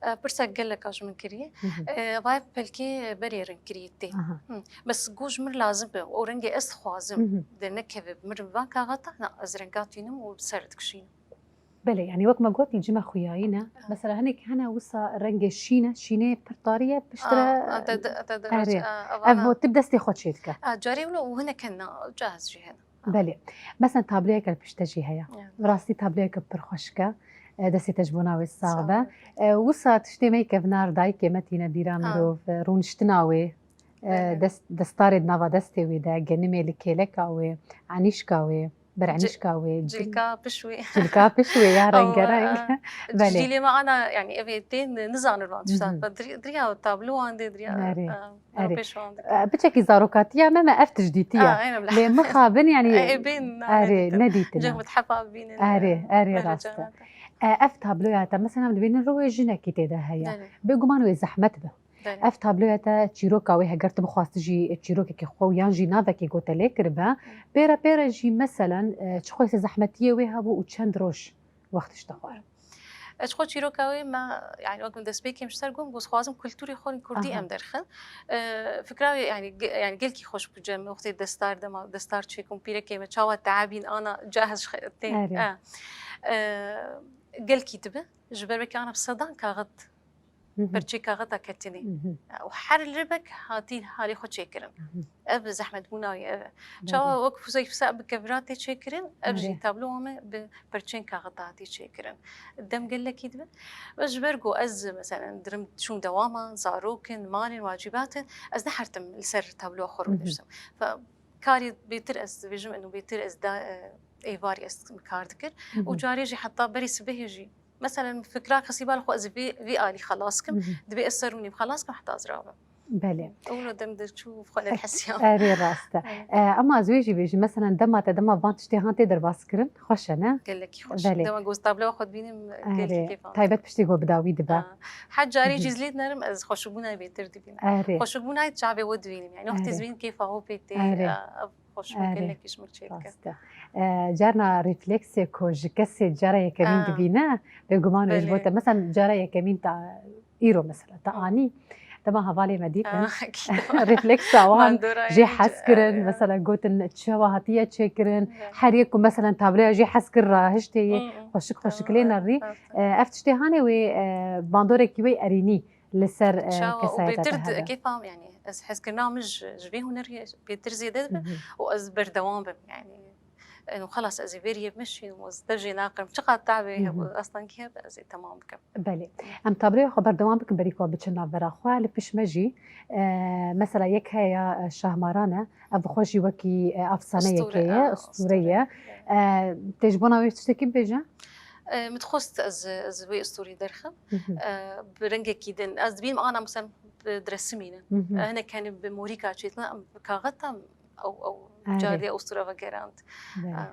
E, pirsa gelek a ji min kiriye. Hı hı. E, va ev pelkê berê reng kiriye tê. Aha. Hı. Bes ku ji min lazim be, o rengê ez dixwazim, Hı hı. dernekeve bi min van kaxeta, na, ez renga tînim û bi ser dikişînim. Belê, yani wek me got, li cime xuyayî ne. Ha. Mesela hinek hene wisa rengê şîn e, şînê pir tarî ye, piştre Aa, aa, te de, te de, erê. Aa, Ev avana. bo tip destê xwe çêdike. Aa, carê wilo û hinek hene, cahaz jî hene. Belê. Mesela tabloyeke li pişte jî heye. Evet. Bi rastî tabloyeke pir xweşik e. E, destê te ji bona wê sax Sağ be. ol. E, wisa tiştê me yê kevnar dayikê me tîne bîra Ha. mirov, e, rûniştina wê, e, Belê. dest, destarê di nava destê wê de, genimê li kêleka wê, enîşka wê, berenîşka wê, cil-, Cilka piş wê. cilka piş wê ya Ama, rengereng. e, Belê. Cilê me ana, yani, evê tên nizanin van tiştan. Mhm. Dri-, diriya tabloan de, diriya, Erê, e, erê. pêş van de. E, piçekî zarokatiya me, me ev tişt dîtiye. Aa, aynen. Lê mixabin, yani, E, e, bên, na, erê, nedîtin. nedîtine. Cem hefa bînin. Erê, erê, Erê, rast e. cem hefa. E, ev tabloya te, mesela, em dibînin rûyê jinekî tê de heye. Belê. Bêguman wê zehmet be. Belê. Ev tabloya te çîroka wê, heger tu bixwast jî çîrokekî xwe û yan jî navekî ku te lê kiribe, Hı. pêre pêre jî meselen, e, çi xweyse zehmetiyê wê hebû û çend roj wext ji te xwar? Ez xwe çîroka wê me, yani wek min destpêkê min ji ser got, got, dixwazim kulturê xwe kurdî Aha. em derxin. E, fikra wê, yani, ge-, yani gelkî xweş bû cem wextê destar dema, destar çêkim pîrekê me çawa teebîn ana cahaz ji xe-, tê. Erê. E, e, gelkî dibe, ji ber wekî ana bi sedan kaxit Hı hı. Perçê kaxita ketinê. Hı hı. Û her ribek hatî halê xwe çêkirin. Hı hı. Ev zehmetbûna wî ev e. Belê. Çawa wek fuzeyfisa bi kevira tê çêkirin, ev jî Erê. tabloa me bi perçên kaxita hatî çêkirin. Dem gelekî dibe. Ve ji ber ku ez, meselen, dirim çûm dewama, zarokin, malên, wacîbatin, ez nehertim li ser tabloa xwe Hı hı. rûniştim. Fe, karê bêtir ez dibêjim, eno bêtir ez da, e, êvarî ez kar dikir. Hı hı. Û carê jî heta berî sibehê jî Meselen, fikra kesî bal xwe ez vî, vî alî xelas kim, Mhm. Divê ez ser rûnîm xelas kim heta ez rabim. Belê. Û wilo dem de çû xwe nedihesiya. Erê rast e. Evet. E, ama ez wê jî bêjim, meselen, dema te dema van tiştê han tê derbas kirin, xweş e, ne? Gelekî xweş. Belê. Dema ku ez tabloya xwe dibînim, Erê. Gelekî kêfa. Taybet piştî ku bi dawî dibe. Ha. Her carê Mhm. jî ez lê dinerim, ez xweşikbûna bêtir dibînim. Erê. Xweşikbûna çavê we dibînim. Yani, wextê Erê. ez bînim kêfa we pê tê, Erê. e, ev Xweşik Erê. Gelekî ji min çê dike. Rast e. E, carna refleksê ku ji kesê cara yekemîn Ha. dibîne, bêguman wê ji bo Belê. te. Mesela cara yekemîn ta îro mesela ta Hı. anî. Dema hevalê me dîtin. Ha, Refleksa wan Mandora jê hez kirin. Erê. Mesela gotin çawa hatiye çêkirin. Evet. Her yek ku mesela tabloya jê hez kir rahiştê yê Hı, hı. xweşik xweşik Tamam, lê nerî. evet, evet. E, ev tiştê hanê wê, e, bandorekî wê erînî. Li ser, e, Çawa û kesayeta bêtir te di-, hebe. Kêfa, yani, ez hezkirina min ji, ji vê hunerê bêtir zêde dibe Mhm. û ez berdewam bim, yani. Eno xelas ez ê vêriyê meşînim û ez dev jê naqirim. Çiqas tavê Mhm. hebe, astankî hebe, ez ê temam bikim. Belê. Em tabloya xwe berdewam bikin berî ku biçin navbera xwe. Li pişt me jî, e, mesela yek heye ya, e, Şahmaran e. Ev xwe jî wekî, e, efsaneyekê Ustûre, ye, a, ustûre ustûre. ye. E, tê ji bona wê tiştekî bibêje? E, min dixwest ez, ez wê usturî derxim. Hı hı. E, bi rengekî din. Ez dibînim ana, mesela, bi, bi resimî ne. Hı hı. E, hinek, hani, bi morîka çêtin, em bi kaxet em ew, ew Erê. Cardiya ustura vegerand. Belê.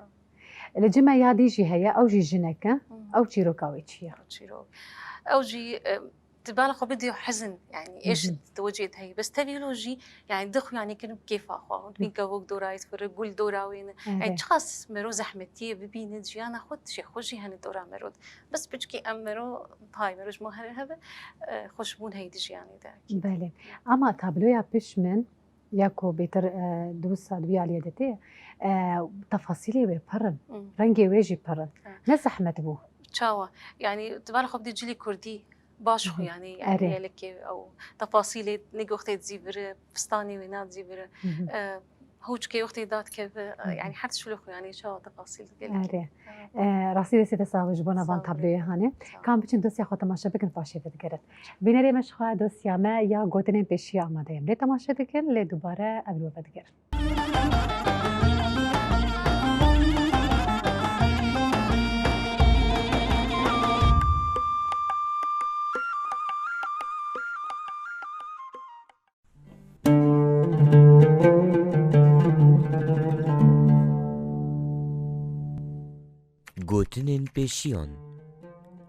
E. Li cime ya dî jî heye, ew jî jinek e. Hı. Ew çîroka wê çi ye? Ew çîrok. Ew jî, e, di bala xwe bidî hizin, yani, êş Hı hı. di wê cihê de heye. Bes tevî wilo jî, yani, di xuyanî kirin kêfa xwe. Hı. Dibîn kevok dora wê difire, gul dora wê ne. Yani, Erê. çiqas mero zehmetiyê bibîne, jiyana xwe, tişê xwe jî hene dora mero de. Bes piçkî em mero, pay mero ji me here hebe, e, xweşbûn heye di jiyanê de. Belê. Ama tabloya pişt min, ya ku bêtir, e, di wisa di wî aliyê de tê, e, tefasîlê wê pir in. Hı. Rengê wê jî pir in. Evet. Ne zehmet bû? Çawa? Yani, di bala xwe bidî cilî kurdî baş Hı hı. xwe, yani, yani, Erê. gelekê ew tefasîlê, ne wextê dizîvire, pistanê wê nadizîvire. Hı hı. E, hûçkê wextê dadikeve, Hı hı. yani, her tişt wilo xwe, yani, çawa tefasîl gelekê. Erê. Evet. E, rastî destê te sax be ji bona van Sağ ol. tabloyê hanê. Sağ ol. Ka em biçin dosya xwe temaşe bikin, paşê vedigerin. Bînerê me, ji xwe dosya me ya gotinên pêşiya amade ye. Em lê temaşe dikin, lê dubare ev li we vedigerin. Gotinên pêşiyan.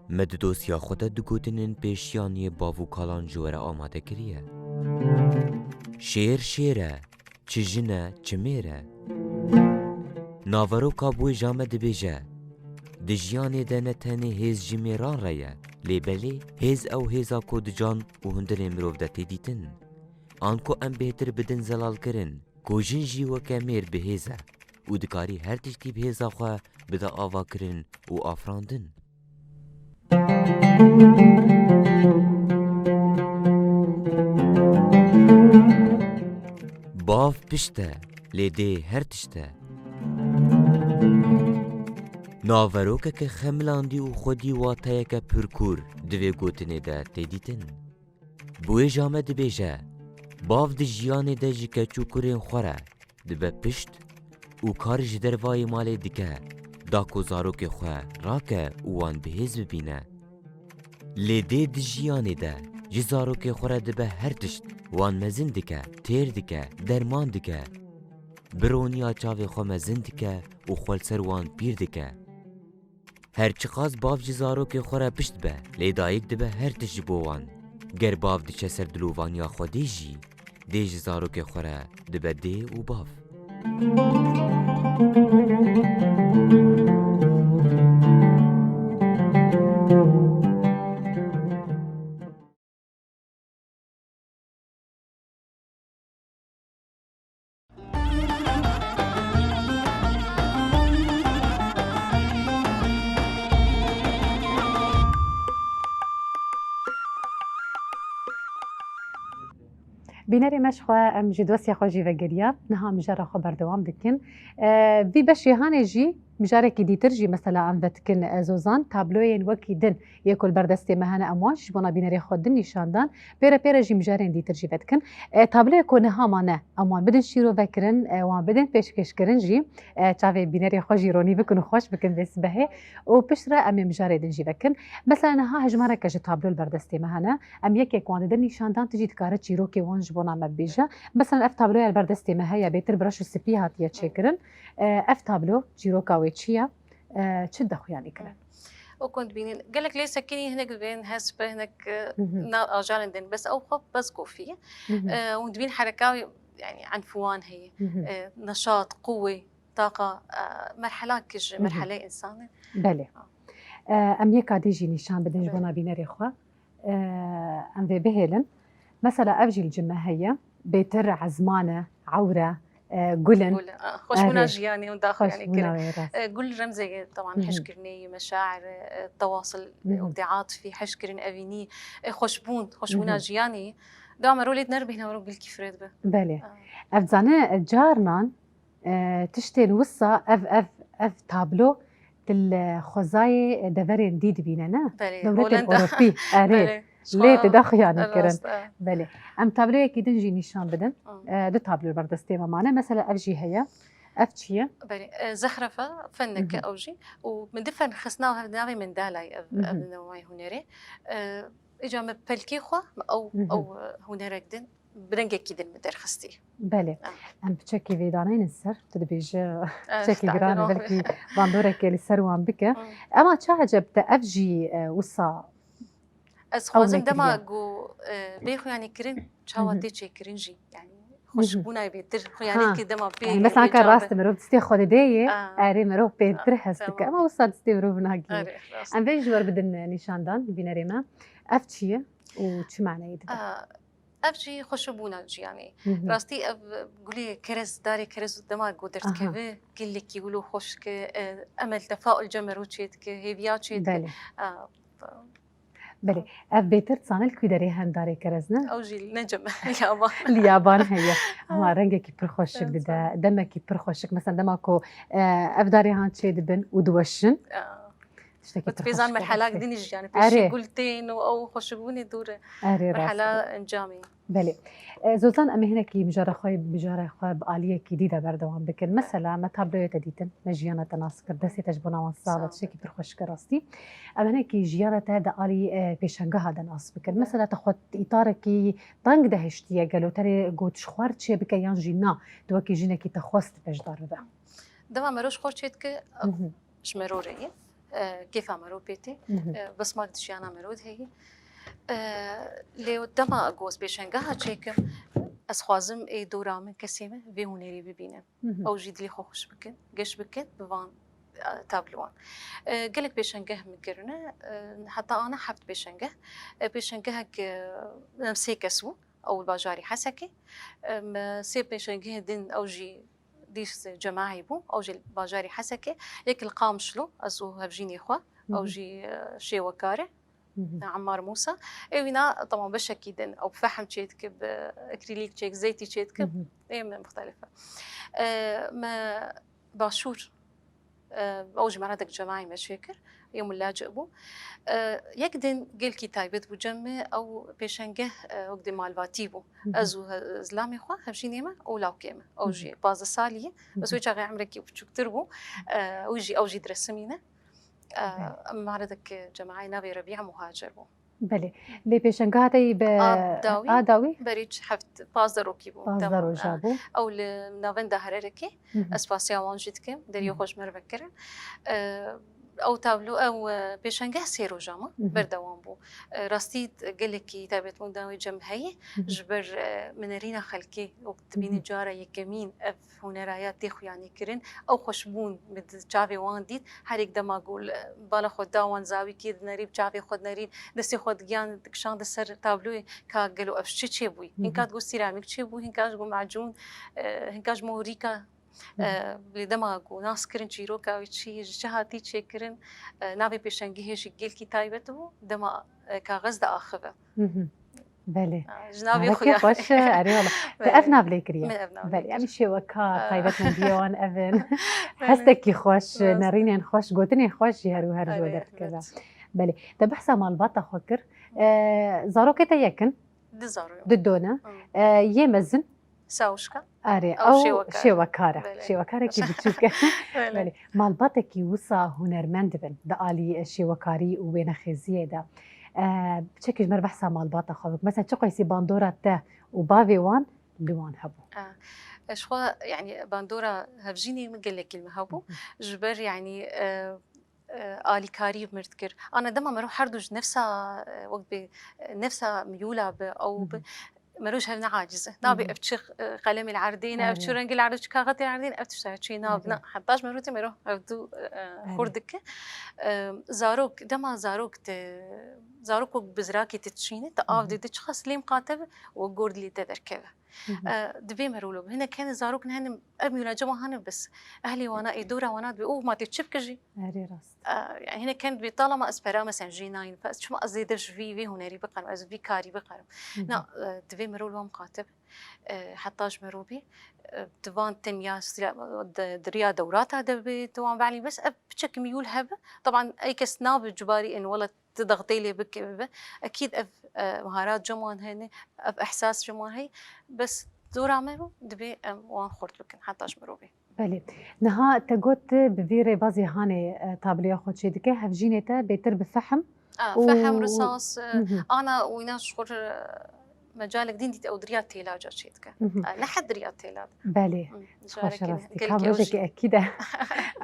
Me di dosya xwe de du gotinên pêşiyan yê bav û kalan ji we re amade kiriye. Şêr şêr e, çi jin e, çi mêr e. Naveroka bi wêja me dibêje, di jiyanê de ne tenê hêz ji mêran re ye, lê belê hêz ew hêza ku di can û hundirên mirov de tê dîtin. An ku em bêhtir bidin zelalkirin, ku jin jî weke mêr bi hêz e û dikarî her tiştî bi hêza xwe bide avakirin û afirandin. Bav pişt e, lê dê her tişt e. Naverokeke xemilandî û xwedî wateyeke pir kûr di vê gotinê de tê dîtin. Bi wêja me dibêje, bav di jiyanê de ji keç û kurên xwe re dibe pişt û kar ji dervayê malê dike, da ku zarokê xwe rake û wan bi hêz bibîne. Lê dê di jiyanê de ji zarokê xwe re dibe her tişt, wan mezin dike, têr dike, derman dike. Bi roniya çavê xwe mezin dike û xwe li ser wan pîr dike. Her çiqas bav ji zarokê xwe re pişt be, lê dayik dibe her tişt ji bo wan. Ger bav diçe ser dilovaniya Xwedê jî, dê ji zarokê xwe re dibe dê û bav. Bînerê me ji xwe, em ji dosya xwe jî vegeriya. Niha mijara xwe berdewam dikin. E, vî beşê hanê jî mijarekî dîtir jî mesela em vedikin, e, Zozan, tabloyên wekî din yê ku li ber destê me hene, em wan jî ji bona bînerê xwe din nîşan dan. Pê re pê re jî mijarên dîtir jî vedikin. E, tabloyê ku niha mane, em wan bidin şîrovekirin, e, wan bidin pêşkêşkirin jî, e, çavê bînerê xwe jî ronî bikin û xweş bikin vê sibehê. Û piştre em ê mijarê din jî vekin. Mesela niha hejmareke ji tablo li ber destê me hene. Em yekek wan didin nîşandan, tu jî dikare çîrokê wan ji bona me bibêje. Mesela ev tabloya li ber destê me heye, bêtir bi reş û spî hatiye çêkirin. E, ev tablo çîroka wê çi ye? E, çi dide xuyanî kirin? Wek hûn dibînin, gelek lê sekinî hinek dibên hesp, hinek, e, Hı hı. na ajalên din. Bes ew xwe bes gofî. Hı hı. E, hûn dibîn hereka wî, yani, enfuwan heye. Hı hı. E, neşat, quwê, taqa, e, merhelak ji Hı hı. merheleyê însanê. Belê. Ha. E, em yeka dî jî nîşan bidin ji Belê. bona bînerê xwe. E, em vê bihêlin. Mesela ev jî li cim me heye. Bêtir ezman e, ewr e, e, gul in. Gul, a, xweşbûna Erê. jiyanê û daxuyanî Xweşbûna kirin. wê, rast. E, gul remzê, teban, Hı hı. hişkirinê yî, meşair, e, tewasil, Hı hı. wextê atifî, hişkirin, evînî, e, xweşbûn, xweşbûna Hı hı. jiyanê yî. Dema me rolê neribîne, wero gul kîfrê dibe. Belê. A. Ev dizane, e, carnan, e, tiştên wisa ev, ev, ev tablo di li xwezayê deverên dî dibîne, ne? Belê, Dewletên Holenda. Ewropî, erê. Belê. Lê tê daxuyanî kirin. Rast, e. Belê. Em tabloyekî din jî nîşan bidin. Hı. E, du tablo ber destê me mane. Mesela ev jî heye. Ev çi ye? Belê, e, zexrefe, feneke ew jî. Û min di fen xistna hev navê min Dalayê ev, ev newayê hunerê. E, îca me pelkê xwe, ew, ew, e, hunerek din, bi rengekî din min derxistî. Belê. Ah. Em piçekî vê daneynin ser, tu dibêje, eh, piçekî giran e, belkî bandoreke li ser wan bike. Hmm. Ema çi eceb te ev jî, eh, wisa Ez xwazim dema ku, e, bê xuyanî kirin, çawa tê çêkirin jî. Yani xweşbûna bêtir, xuyanî ki dema bê. Yani mesela ka rast mirov distê xwe didê yê, erê mirov pêntir hes dike. Ama wisa distê mirov nagî. Em vê ji wer bidin nîşandan, bînerê me. Ev çi ye û çi maneyê dide? Ev jî xweşbûna jiyanê. Rastî ev gulê kerez, darê kerez dema ku derdikeve, gelekî wilo xweş dike, e, emel tefaul cem mero çêdike, hêviya çêdike. Belê. Belê. Ev bêtir dizane li ku derê hene darê kerez, ne? Ew jî ne cem e, li yaban. Li yaban heye. Ama rengekî pir xweşik dide, demekî pir xweşik. Mesela dema ku, e, ev darê han çêdibin û diweşin. Tiştekî pir xweşik e. Pêzan merhelak din jî, yani pêşî gul tên û ew xweşbûnê dûr e. Erê, rast e. Merhela encamê. Belê. E, Zozan, em ê hinekî mijara xwe, mijara xwe bi aliyekî dî de berdewam bikin. Mesela, me tabloya te dîtin, me jiyana te nas kir, destê te ji bona wan sax be, tiştekî pir xweşik e rastî. Em hinekî jiyana te di alî, e, pêşengeha de nas bikin. Mesela, te xwe îtarekî teng de hiştiye, gelo tenê got ji xwe re çêbike yan jî na, tu wekî jinekî te xwest beşdar bibe? Dema mero ji xwe çêdike, ji mero re ye. E, kêfa mero pê tê. E, bismak di jiyana mero de heye. E, lê dema ku ez pêşengeha çêkim, ez xwazim ê dora min, kesê min vê hunerî bibînin. Ew jî dilê xwe xweş bikin, geş bikin bi van, e, tablowan. E, gelek pêşengeh min kirine, e, heta ana heft pêşengeh. E, pêşengehek, e, em sê kes bûn, ew li bajarê Hesekê. E, me sê pêşengehên din ew jî dîs cemaî bû, ew jî li bajarê Hesekê, yek li Qamişlo, ez û hevjînê xwe, ew jî, e, şêwekar e, Emmar Mûsa. Ê wîna, temam, beşekî din, ew bi fehm çêdike, bi akrîlîk çêk, zeytî çêdike, ê me muxtelif e. E, me Başûr, e, ew jî meredek cemaî me çêkir. Yê mulac bû. E, yek din gelkî taybet bû cem me, ew pêşengeh, e, wek dê malbatî bû. Ez û he-, zilamê xwe, hevjînê me û lawkê me. Ew jî pazdeh salî ye. Bes wê çaxê emrekî biçûktir bû. E, ew jî, ew jî diresimîne. E, em meredek cemaî navê Rebîa Muhacer bû. Belê. Lê pêşengeha te yî bi a dawî? A dawî? Berî çi heft, pazdeh rokî bû. Pazdeh roja bû. Ew li navenda Hererekê. Ez spasiya wan jî dikim. Deriyê xwe ji me re vekirin. E, ew tablo, ew, e, pêşengeh sê roja me berdewam bû. E, rastî gelekî taybetmendî wê cem heye. Ji ber, e, me nerîna xelkê, wek dibînin cara yekemîn ev hunera ya tê xuyanî kirin, ew xweşbûn min di çavê wan dît. Herêk dema ku li bala xwe da wan zawîkê dinerî, bi çavê xwe dinerîn, destê xwe digiyan, dikişande ser tabloyê, ka gelo ev çi çêbûyî? Hînka digot sîramîk çêbû, hînka ji bo macûn, e, hînka ji morîka, e, lê dema ku nas kirin çîroka wî çi, ji çi hatî çêkirin, e, navê pêşengihê jî gelkî taybet bû, dema, e, kaxez diaxive. Belê. Ha, ji navê xwe ya. Xweş e, erê wala. Te ev nav lê kiriye? Min ev nav lê kir. Belê, em şêwekar, taybetmendiyê wan ev in. Hestekî xweş, nerînên xweş, gotinên xweş jî her û her ji we derdikeve. Belê. Te behsa malbata xwe kir. E, zarokê te yek in? Du zarok. Du don e. E, yê mezin? Sawşka. Erê, ew şêwekar e. Şêwekarekî biçûk e. Belê. Malbatekî wisa hunermend bin di alî şêwekarî û wênexêziyê de. E, piçekî ji me re behsa malbata xwe bik. Mesela çi qeysî bandora te û bavê wan li wan hebû? E, ji xwe, yanî bandora hevjînê min gelekî li min hebû. Ji ber, yanî, e, e, alîkarî mir dikir. Ana dema mero her du ji nefsa, e, wek bê, e, nefsa miyûla bi, ew bi, mero ji hev ne aciz e. Nabê ev çi, e, qelemê li erdê ne, ev çi rengê li erdê, çi kaxetê li erdê ne, ev tişta çê nabin. Heta ji mero tê mero hevdu, e, xurt dike. E, zarok, dema zarok te, zarok wek bi zirakê te dişîne, te av dide, çiqas lê miqate be, wek gor dilê te derkeve. E, divê merûlo bi. Hinek hene zarok ne hene, ev mîna cema hene bes. Ehlê wana, ê dora wana dibe, û ma tê çi bike jî? Erê rast. E, yani hinek hene divê talama ez pera mesela jê nayîn, ez çima ez zêde ji vî, vî hunerî bikarim, ez vî karî bikarim. Na, e, divê merûlo miqate be. E, heta ji merû bî, e, di van tenya sila-, di, di riya dewrata de bi, di wan belî bes, ev piçek miyûl hebe. Taban ey kes nabe cubarî in, wela tu dextê lê bike bibe. Ekîd ev, e, miharat ji wan hene, ev ihsas ji wan heye. Bes dora me bû, divê em wan xurt bikin, heta ji mirovê. Belê. Niha te got tu bi vî rêbazê hanê, e, tabloya xwe çêdike, hevjînê te bêtir bi fehm. A, û fehm, risas, e, Mhm. ana û îna ji xwe, e, mecalek din dît ew di riya têla ca çêdike. Mhm. E, ne hed di riya têla de. Belê. Hı, Xweş carekê rastî. gelkî Kam ew rojekê jî. Ekîd e.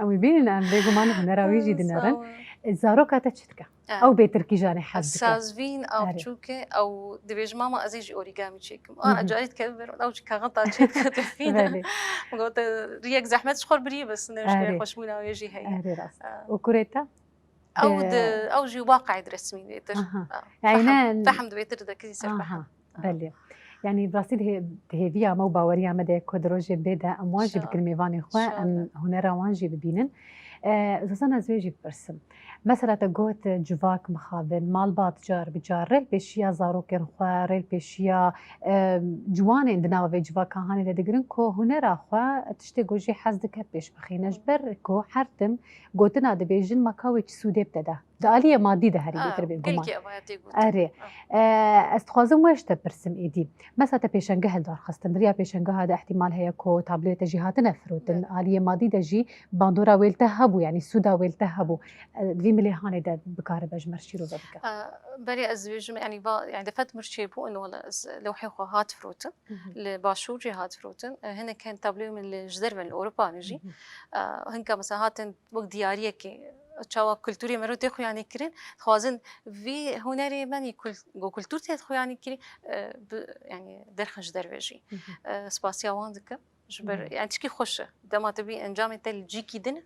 Em wî bînin, em bêguman hunera wî jî Hı, dinerin. sağ ol. E, zaroka te çi dike? E. Ew bêtir kîjanê hez dike? Sazvîn, Erê. Avçûke, ew dibêjim, "Mama, ez ê jî orîgamî çêkim." Ana Hı hı. carî dikeve ber, ew jî kaxeta çêdike difîne. Belê. Gote, "Riyek zehmet ji xwe birî, bes ne Erê. xweşbûna wê jî heye." Erê rast. E. Û kurê te? Ew Bi- di, ew jî waqayê diresmî bêtir. Aha. Ha. Yani Fehm, ne- fehm dibêtir dekizî ser Aha. fehm. Belê. Yani bi rastî di hê-, di hêviya me û baweriya me de ku di rojê bê de em wan jî İnşallah. bikin mêvanê xwe, em İnşallah. hunera wan jî bibînin. E, Zozan, ez wê jî bipirsim. Mesela te got, e, civak mixabin, malbat car bi car rêlpêşiya zarokên xwe, rêlpêşiya, e, ciwanên di nava vê civaka hanê de digirin ku hunera xwe tiştê ku jê hez dike pêş bixîne. Ji ber ku her tim gotina dibêjin, ma ka wê çi sûdê bi te de. Di aliyê madî de herî A, bêtir bê guman. gelkî ev ya tê gotin. Erê. A. E, ez dixwazim wê ji te pirsim êdî. Mesela te pêşengeh hildarxistin. Di riya pêşengeha de ihtimal heye ku tabloyê te jî hatine firotin. Evet. Aliyê madî de jî bandora wê li te hebû, yanî sûda wê li te hebû. E, di vî milê hanê de bikaribe ji me re şîrove bike. E, belê ez dibêjim, yanî va, yanî defet mir çêbû, ino wele ez lewhê xwe hat firotin. Hı hı. Li Başûr jî hat firotin. E, hinek hen tabloyê min li ji derve li Ewropa ne jî. Hı hı. E, hinka mesela hatin wek diyariyekê çawa kulturê me ro tê xuyanî kirin, dixwazin vî hunerê me yê kul-, ku kultur tê xuyanî kirî, e, bi, yani derxin ji derve jî. Hı hı. E, spasiya wan dikim. Ji ber, Hı hı. yani çikî xweş e. Dema tu bî encamê te li cîkî din,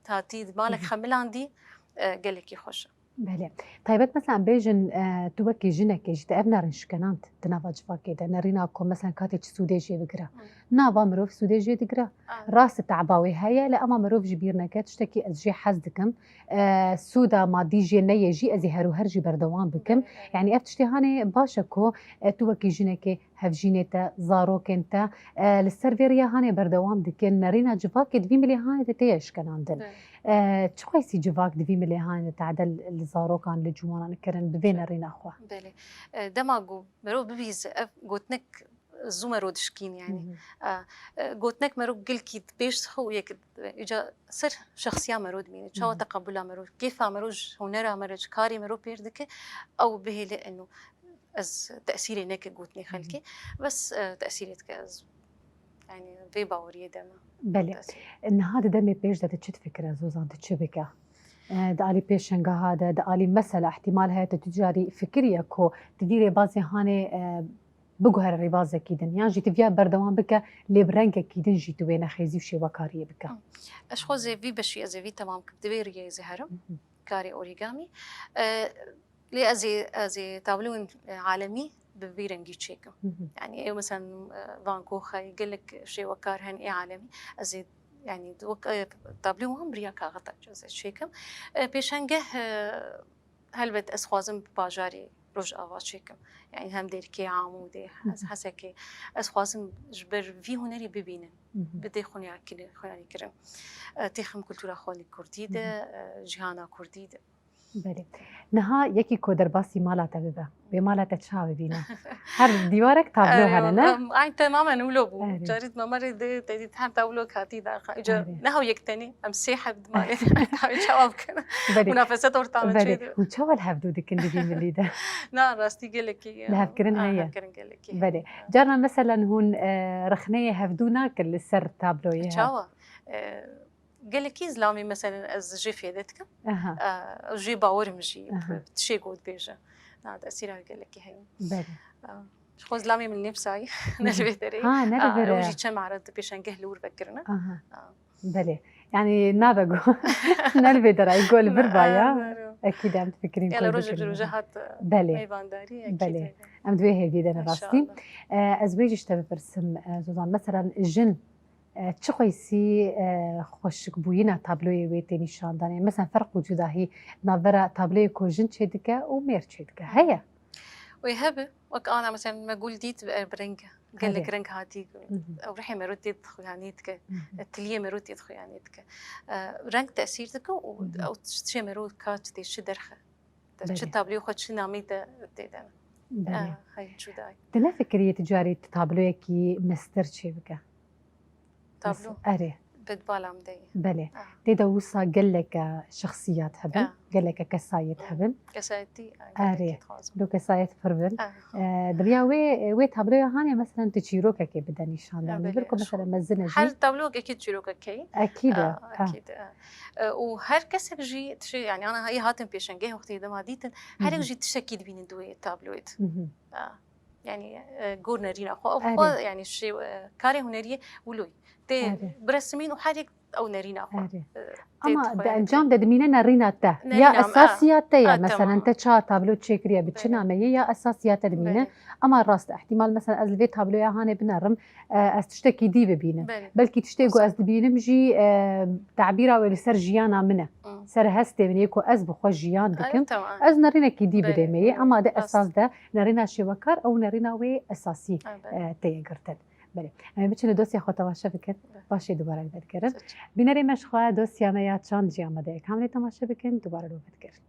hatî malek Hı hı. xemilandî, e, gelekî xweş e. Belê. Taybet mesela em bêjin, e, tu wekî jinekê jî te ev nerin şikenand di nava civakê de. Nerîna ku mesela katê çi sûdê jê bigire. Hı. Nava mirov sûdê jê digire. A. Rast e, te'ba wê heye, lê ema mirov ji bîr neke, tiştekî ez jê hez dikim. E, sûda madî jê neyê jî ez ê her û her jî berdewam bikim. Belê, belê. Yani ev tiştê hanê baş e ku, e, tu wekî jinekê hevjînê te, zarokên te, e, li ser vê riya hanê berdewam dikin. Nerîna civakê di vî milê hanê de tê eşkenandin. Belê. E, çi xweysî civak di vî milê hanê de tade li, li zarokan, li ciwanan kirin bi vê Belê. nerîna xwe? Belê. E, dema ku merov bibîze, ev gotinek zû mero dişkîn, yani. Hı hı. E, e, gotinek mero gelkî pêş dixwe û yek, e, îca ser şexsiya mero dimîne. Çawa Hı hı. teqebula mero, kêfa mero ji hunera mero, ji karê mero pêr dike, ew bihêle eno. Ez tesîrê neke gotinê Hı hı. xelkê, bes, e, tesîrê dike ez. Yani vê baweriyê de me. Belê. Tesîr. Niha di demê pêş de tu çi difikire Zozan, tu çi bike? E, di alî pêşengeha de, di alî mesela ihtimal heye tu, tu carî fikiriye ku tu vî rêbazê hanê, e, biguhere rêbazekî din. Yan jî tu viya berdewam bike, lê bi rengekî din jî tu wê nexêzî û şêwekariyê bike. Hı. Ez xwe zê vî beşî, ez ê vî temam kim, di vê riyê zê herim. Hı hı. Karê orîgamî. E, lê ez ê, ez ê tabloyên, e, alemî bi vî rengî çêkim. Hı hı. Yani ew mesela, e, Van Gogh heye, gelek şêwekar hene ê alemî. Ez ê, yani wek, e, tabloyên wan bi riya kaxita ez ê çêkim. E, pêşengeh, e, helbet ez xwazim bi bajarê Rojava çêkim. Yani hem Dêrikê, Amûdê, Hı hı. Hesekê. Ez xwazim ji ber vî hunerî bibînin. Hı hı. Bidê xuya-, xuyanî kirin. E, têxim kultura xwe li kurdî de, Hı hı. e, cîhana kurdî de. Belê. Niha yekî ku derbasî mala te bibe, wê mala te çawa bibîne? Her dîwarek tablo Erê, hene, ne? em, ay temamen wilo bû. Erê. Carî di memerê de te dît her tablo katî derxe. Îca Erê. ne hew yek tenî, em sê heb di malê de çawa bikin? Belê. Munafeset ortamê Belê. çêdibe. Hûn çawa li hevdû dikin di vî milî de? Na, rastî gelekî, Li hevkirin a, heye. hevkirin gelekî heye. Belê. Carna meselen hûn, e, rexneyê hevdû nakin li ser tabloyê hev? Çawa? E, Gelekî zilamî, meselen, ez jê fêde dikim. Aha. Ew jê bawerim jî, Aha. tişê got bêje. Na, tesîra gelekî heye. Belê. Ji xwe zilamê min nêpsayî, ne li vê derê. Ha, ne li vê derê. Ew jî çend mare di pêşengeh li wir vekirine. Aha. Belê. Yani nabe go. Ne li vê derê, go li vir baya. Ekîd em difikirîn. Ya, rojek ji roja hat, Belê. Meyvandarî, ekîd. Belê. Em di vê hêviyê de ne rastî. E, ez wê jî ji te bipirsim, e, Zozan. Meselen, jin E, çi xweysî, e, xweşikbûyîna tabloyê wê tê nîşandanê? Mesela ferq û cudahî navbera tabloyê ku jin çêdike û mêr çêdike heye? Wê hebe, wek ana mesela me gul dît, e, bi reng, gelek Hebe. reng hatî, Hı hı. ew rihê mero tê dixuyanî dike, Hı hı. e, tiliyê mero tê dixuyanî dike. E, reng tesîr dike û Hı hı. ew tiştê mero kaç tê çi derxe. Te Belê. çi tabloyê xwe çi namî te tê de. Belê. Ah, hay cudayî. Tu nefikiriyê tu carî tu tabloyekî mestir çêbike? Tablo. Mes-, erê. Li bala min de ye. Belê. Ah. Tê de wisa geleke şexsiyat hebin, Ah. geleke kesayet hebin. Kesayetî, ah, Erê. gelekî dixwazim. Lo kesayet pir bin. Ah. Eh, di riya wê, wê tabloya hanê, meselen, tu çîrokekê bide nîşandan. Ah, Li vir belê, ku, şu- meselen, mezin e jî. Her tabloyek ekîd çîrokek heye. Ekîd e. Ah, Ha. ekîd, ah. Eh, û her kesek jî tiştê, yani, ana heyî hatin pêşengeh wextê dema dîtin, herek Hı hı. jî tiştekî dibînin di wê tabloyê de. Hı hı. Ah. Yani, e, gor nerîna xwe. Ew Erê. xwe, yani, şê-, e, karê huneriyê wilo ye. Tê Erê. biresimîn û her yek ew nerîna xwe, Erê. e, tê Ama dixwe, di yani, encam tê de dimîne nerîna te. Nerîna Ya min, esasiya te ye. a, a, Meselen, tamam. te çawa tablo çêkiriye, bi çi Belê. nameyê ya esasiya te dimîne. Belê. Ama rast e, ihtimal, meselen, ez li vê tabloya hanê binerim, e, ez tiştekî dî bibînim. Belê. Belkî tiştê ku Wisa. ez dibînim jî, e, tabîra wê li ser jiyana min e. Hı. Ser hestê min yê ku ez bi xwe jiyan Ay, dikim. tamam. Ez nerînekî dî Belê, bidê me yê, belê. Ama de Rast. esas de nerîna şêwekar ew nerîna wê esasî, Ha, belê. e, tê yê girtin. Belê. Em ê biçin li dosya xwe temaşe bikin. Belê. Paşê dubare li vir dikirin. Çi, çi. Bînerê me ji xwe dosya me ya çand jî amade ye. Kamilê temaşe bikin, dubare li vir dikirin.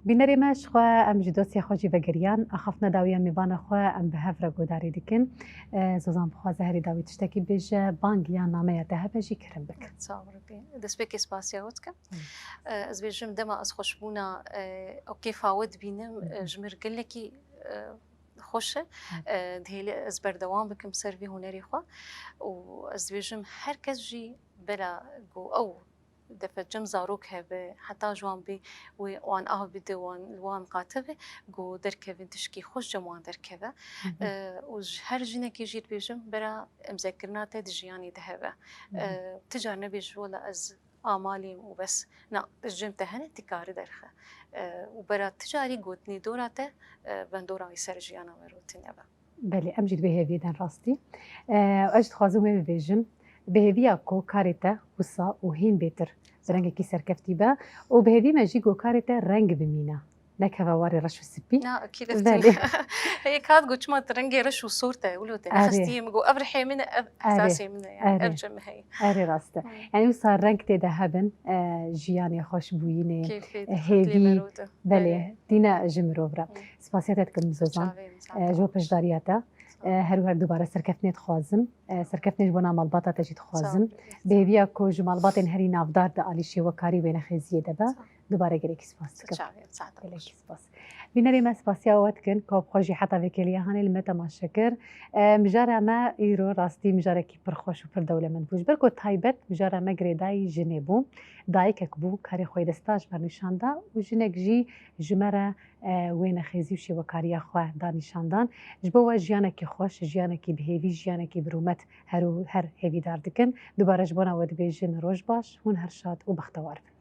Bînerê me, ji xwe em ji dosya xwe jî vegeriyan. Axaftina dawiya mêvana xwe em bi hev re guhdarî dikin. E, Zozan, bixwaze herî dawî tiştekî bêje, bang yan nameya te hebe jî kerem bike. Sağ ol Rebî. Destpêkê spasiya we dikim. Hı. E, ez bêjim dema ez xweşbûna, e, û kêfa we dibînim, Hı hı. e, ji mir gelekî, e, xweş e. Hı. E, dihêlê ez berdewam bikim ser vî hunerê xwe û ez dibêjim her kes jî bela ku ew defe cem zarok hebe, heta ji wan bê wê wan av bide, wan, li wan qate be, ku derkevin tişkî xweş cem wan derkeve. Hı hı. E, û ji her jinekê jî dibêjim bera îmzekirina te di jiyanê de hebe. Hı hı. E, ti car nebêje wela ez amalîm û bes. Na, ji cem te hene, tu karî derxe. E, û bera ti carî gotinê dora te, e, bendora wî ser jiyana we rûtîne be. Belê, em jî di vê hêviyê de in rastî. E, ez jî dixwazim wê bibêjim. Bi hêviya ku karê te wisa û hîn bêtir bi rengekî serkeftî be û bi hêvî me jî ku karê te reng bimîne. nekeve warê reş û spî. Na, kî Belê. Hey, kat got çima tu rengê reş û sor te, wilo te. Erê. Nexistiyê min got, ev rihê min e, ev Erê. ehsasê min e, yani, Erê. Ev cem heye. Erê rast e. Hmm. Yani wisa reng tê de hebin, e, jiyanê xweşbûyînê, Kêfê e, de, hêvî, lê mero de. belê, dîne ji mirov re. Hmm. Spasiya te dikim Zozan. Çavê min, sağ E, ji bo ol. piştdarîya te. E, her û her dubare serkeftinê dixwazim. E, serkeftinê ji bona malbata te jî Sağ ol. dixwazim. Bi hêviya ku ji malbatên herî navdar di alî şêwekarî wênexêziyê de be. Dubare gelekî spas dikim. Çavê, sağ ol. Gelekî spas. Bînerê me spasiya we dikin ku bi xwe jî heta vê kêliya hanê li me temaşe kir. E, mijara me îro rastî mijarekî pir xweş û pir dewlemend bû. Ji ber ku taybet mijara me girêdayî jinê bû. Dayikek bû, karê xwe yê desta ji me re nîşan da û jinek jî ji me re, e, wênexêzî û şêwekariya xwe da nîşandan. Ji bo we jiyanekî xweş, jiyanekî bi hêvî, jiyanekî bi rûmet her û her hêvîdar dikin. Dubare ji bona we dibêjin roj baş, hûn her şad û bextewar bin.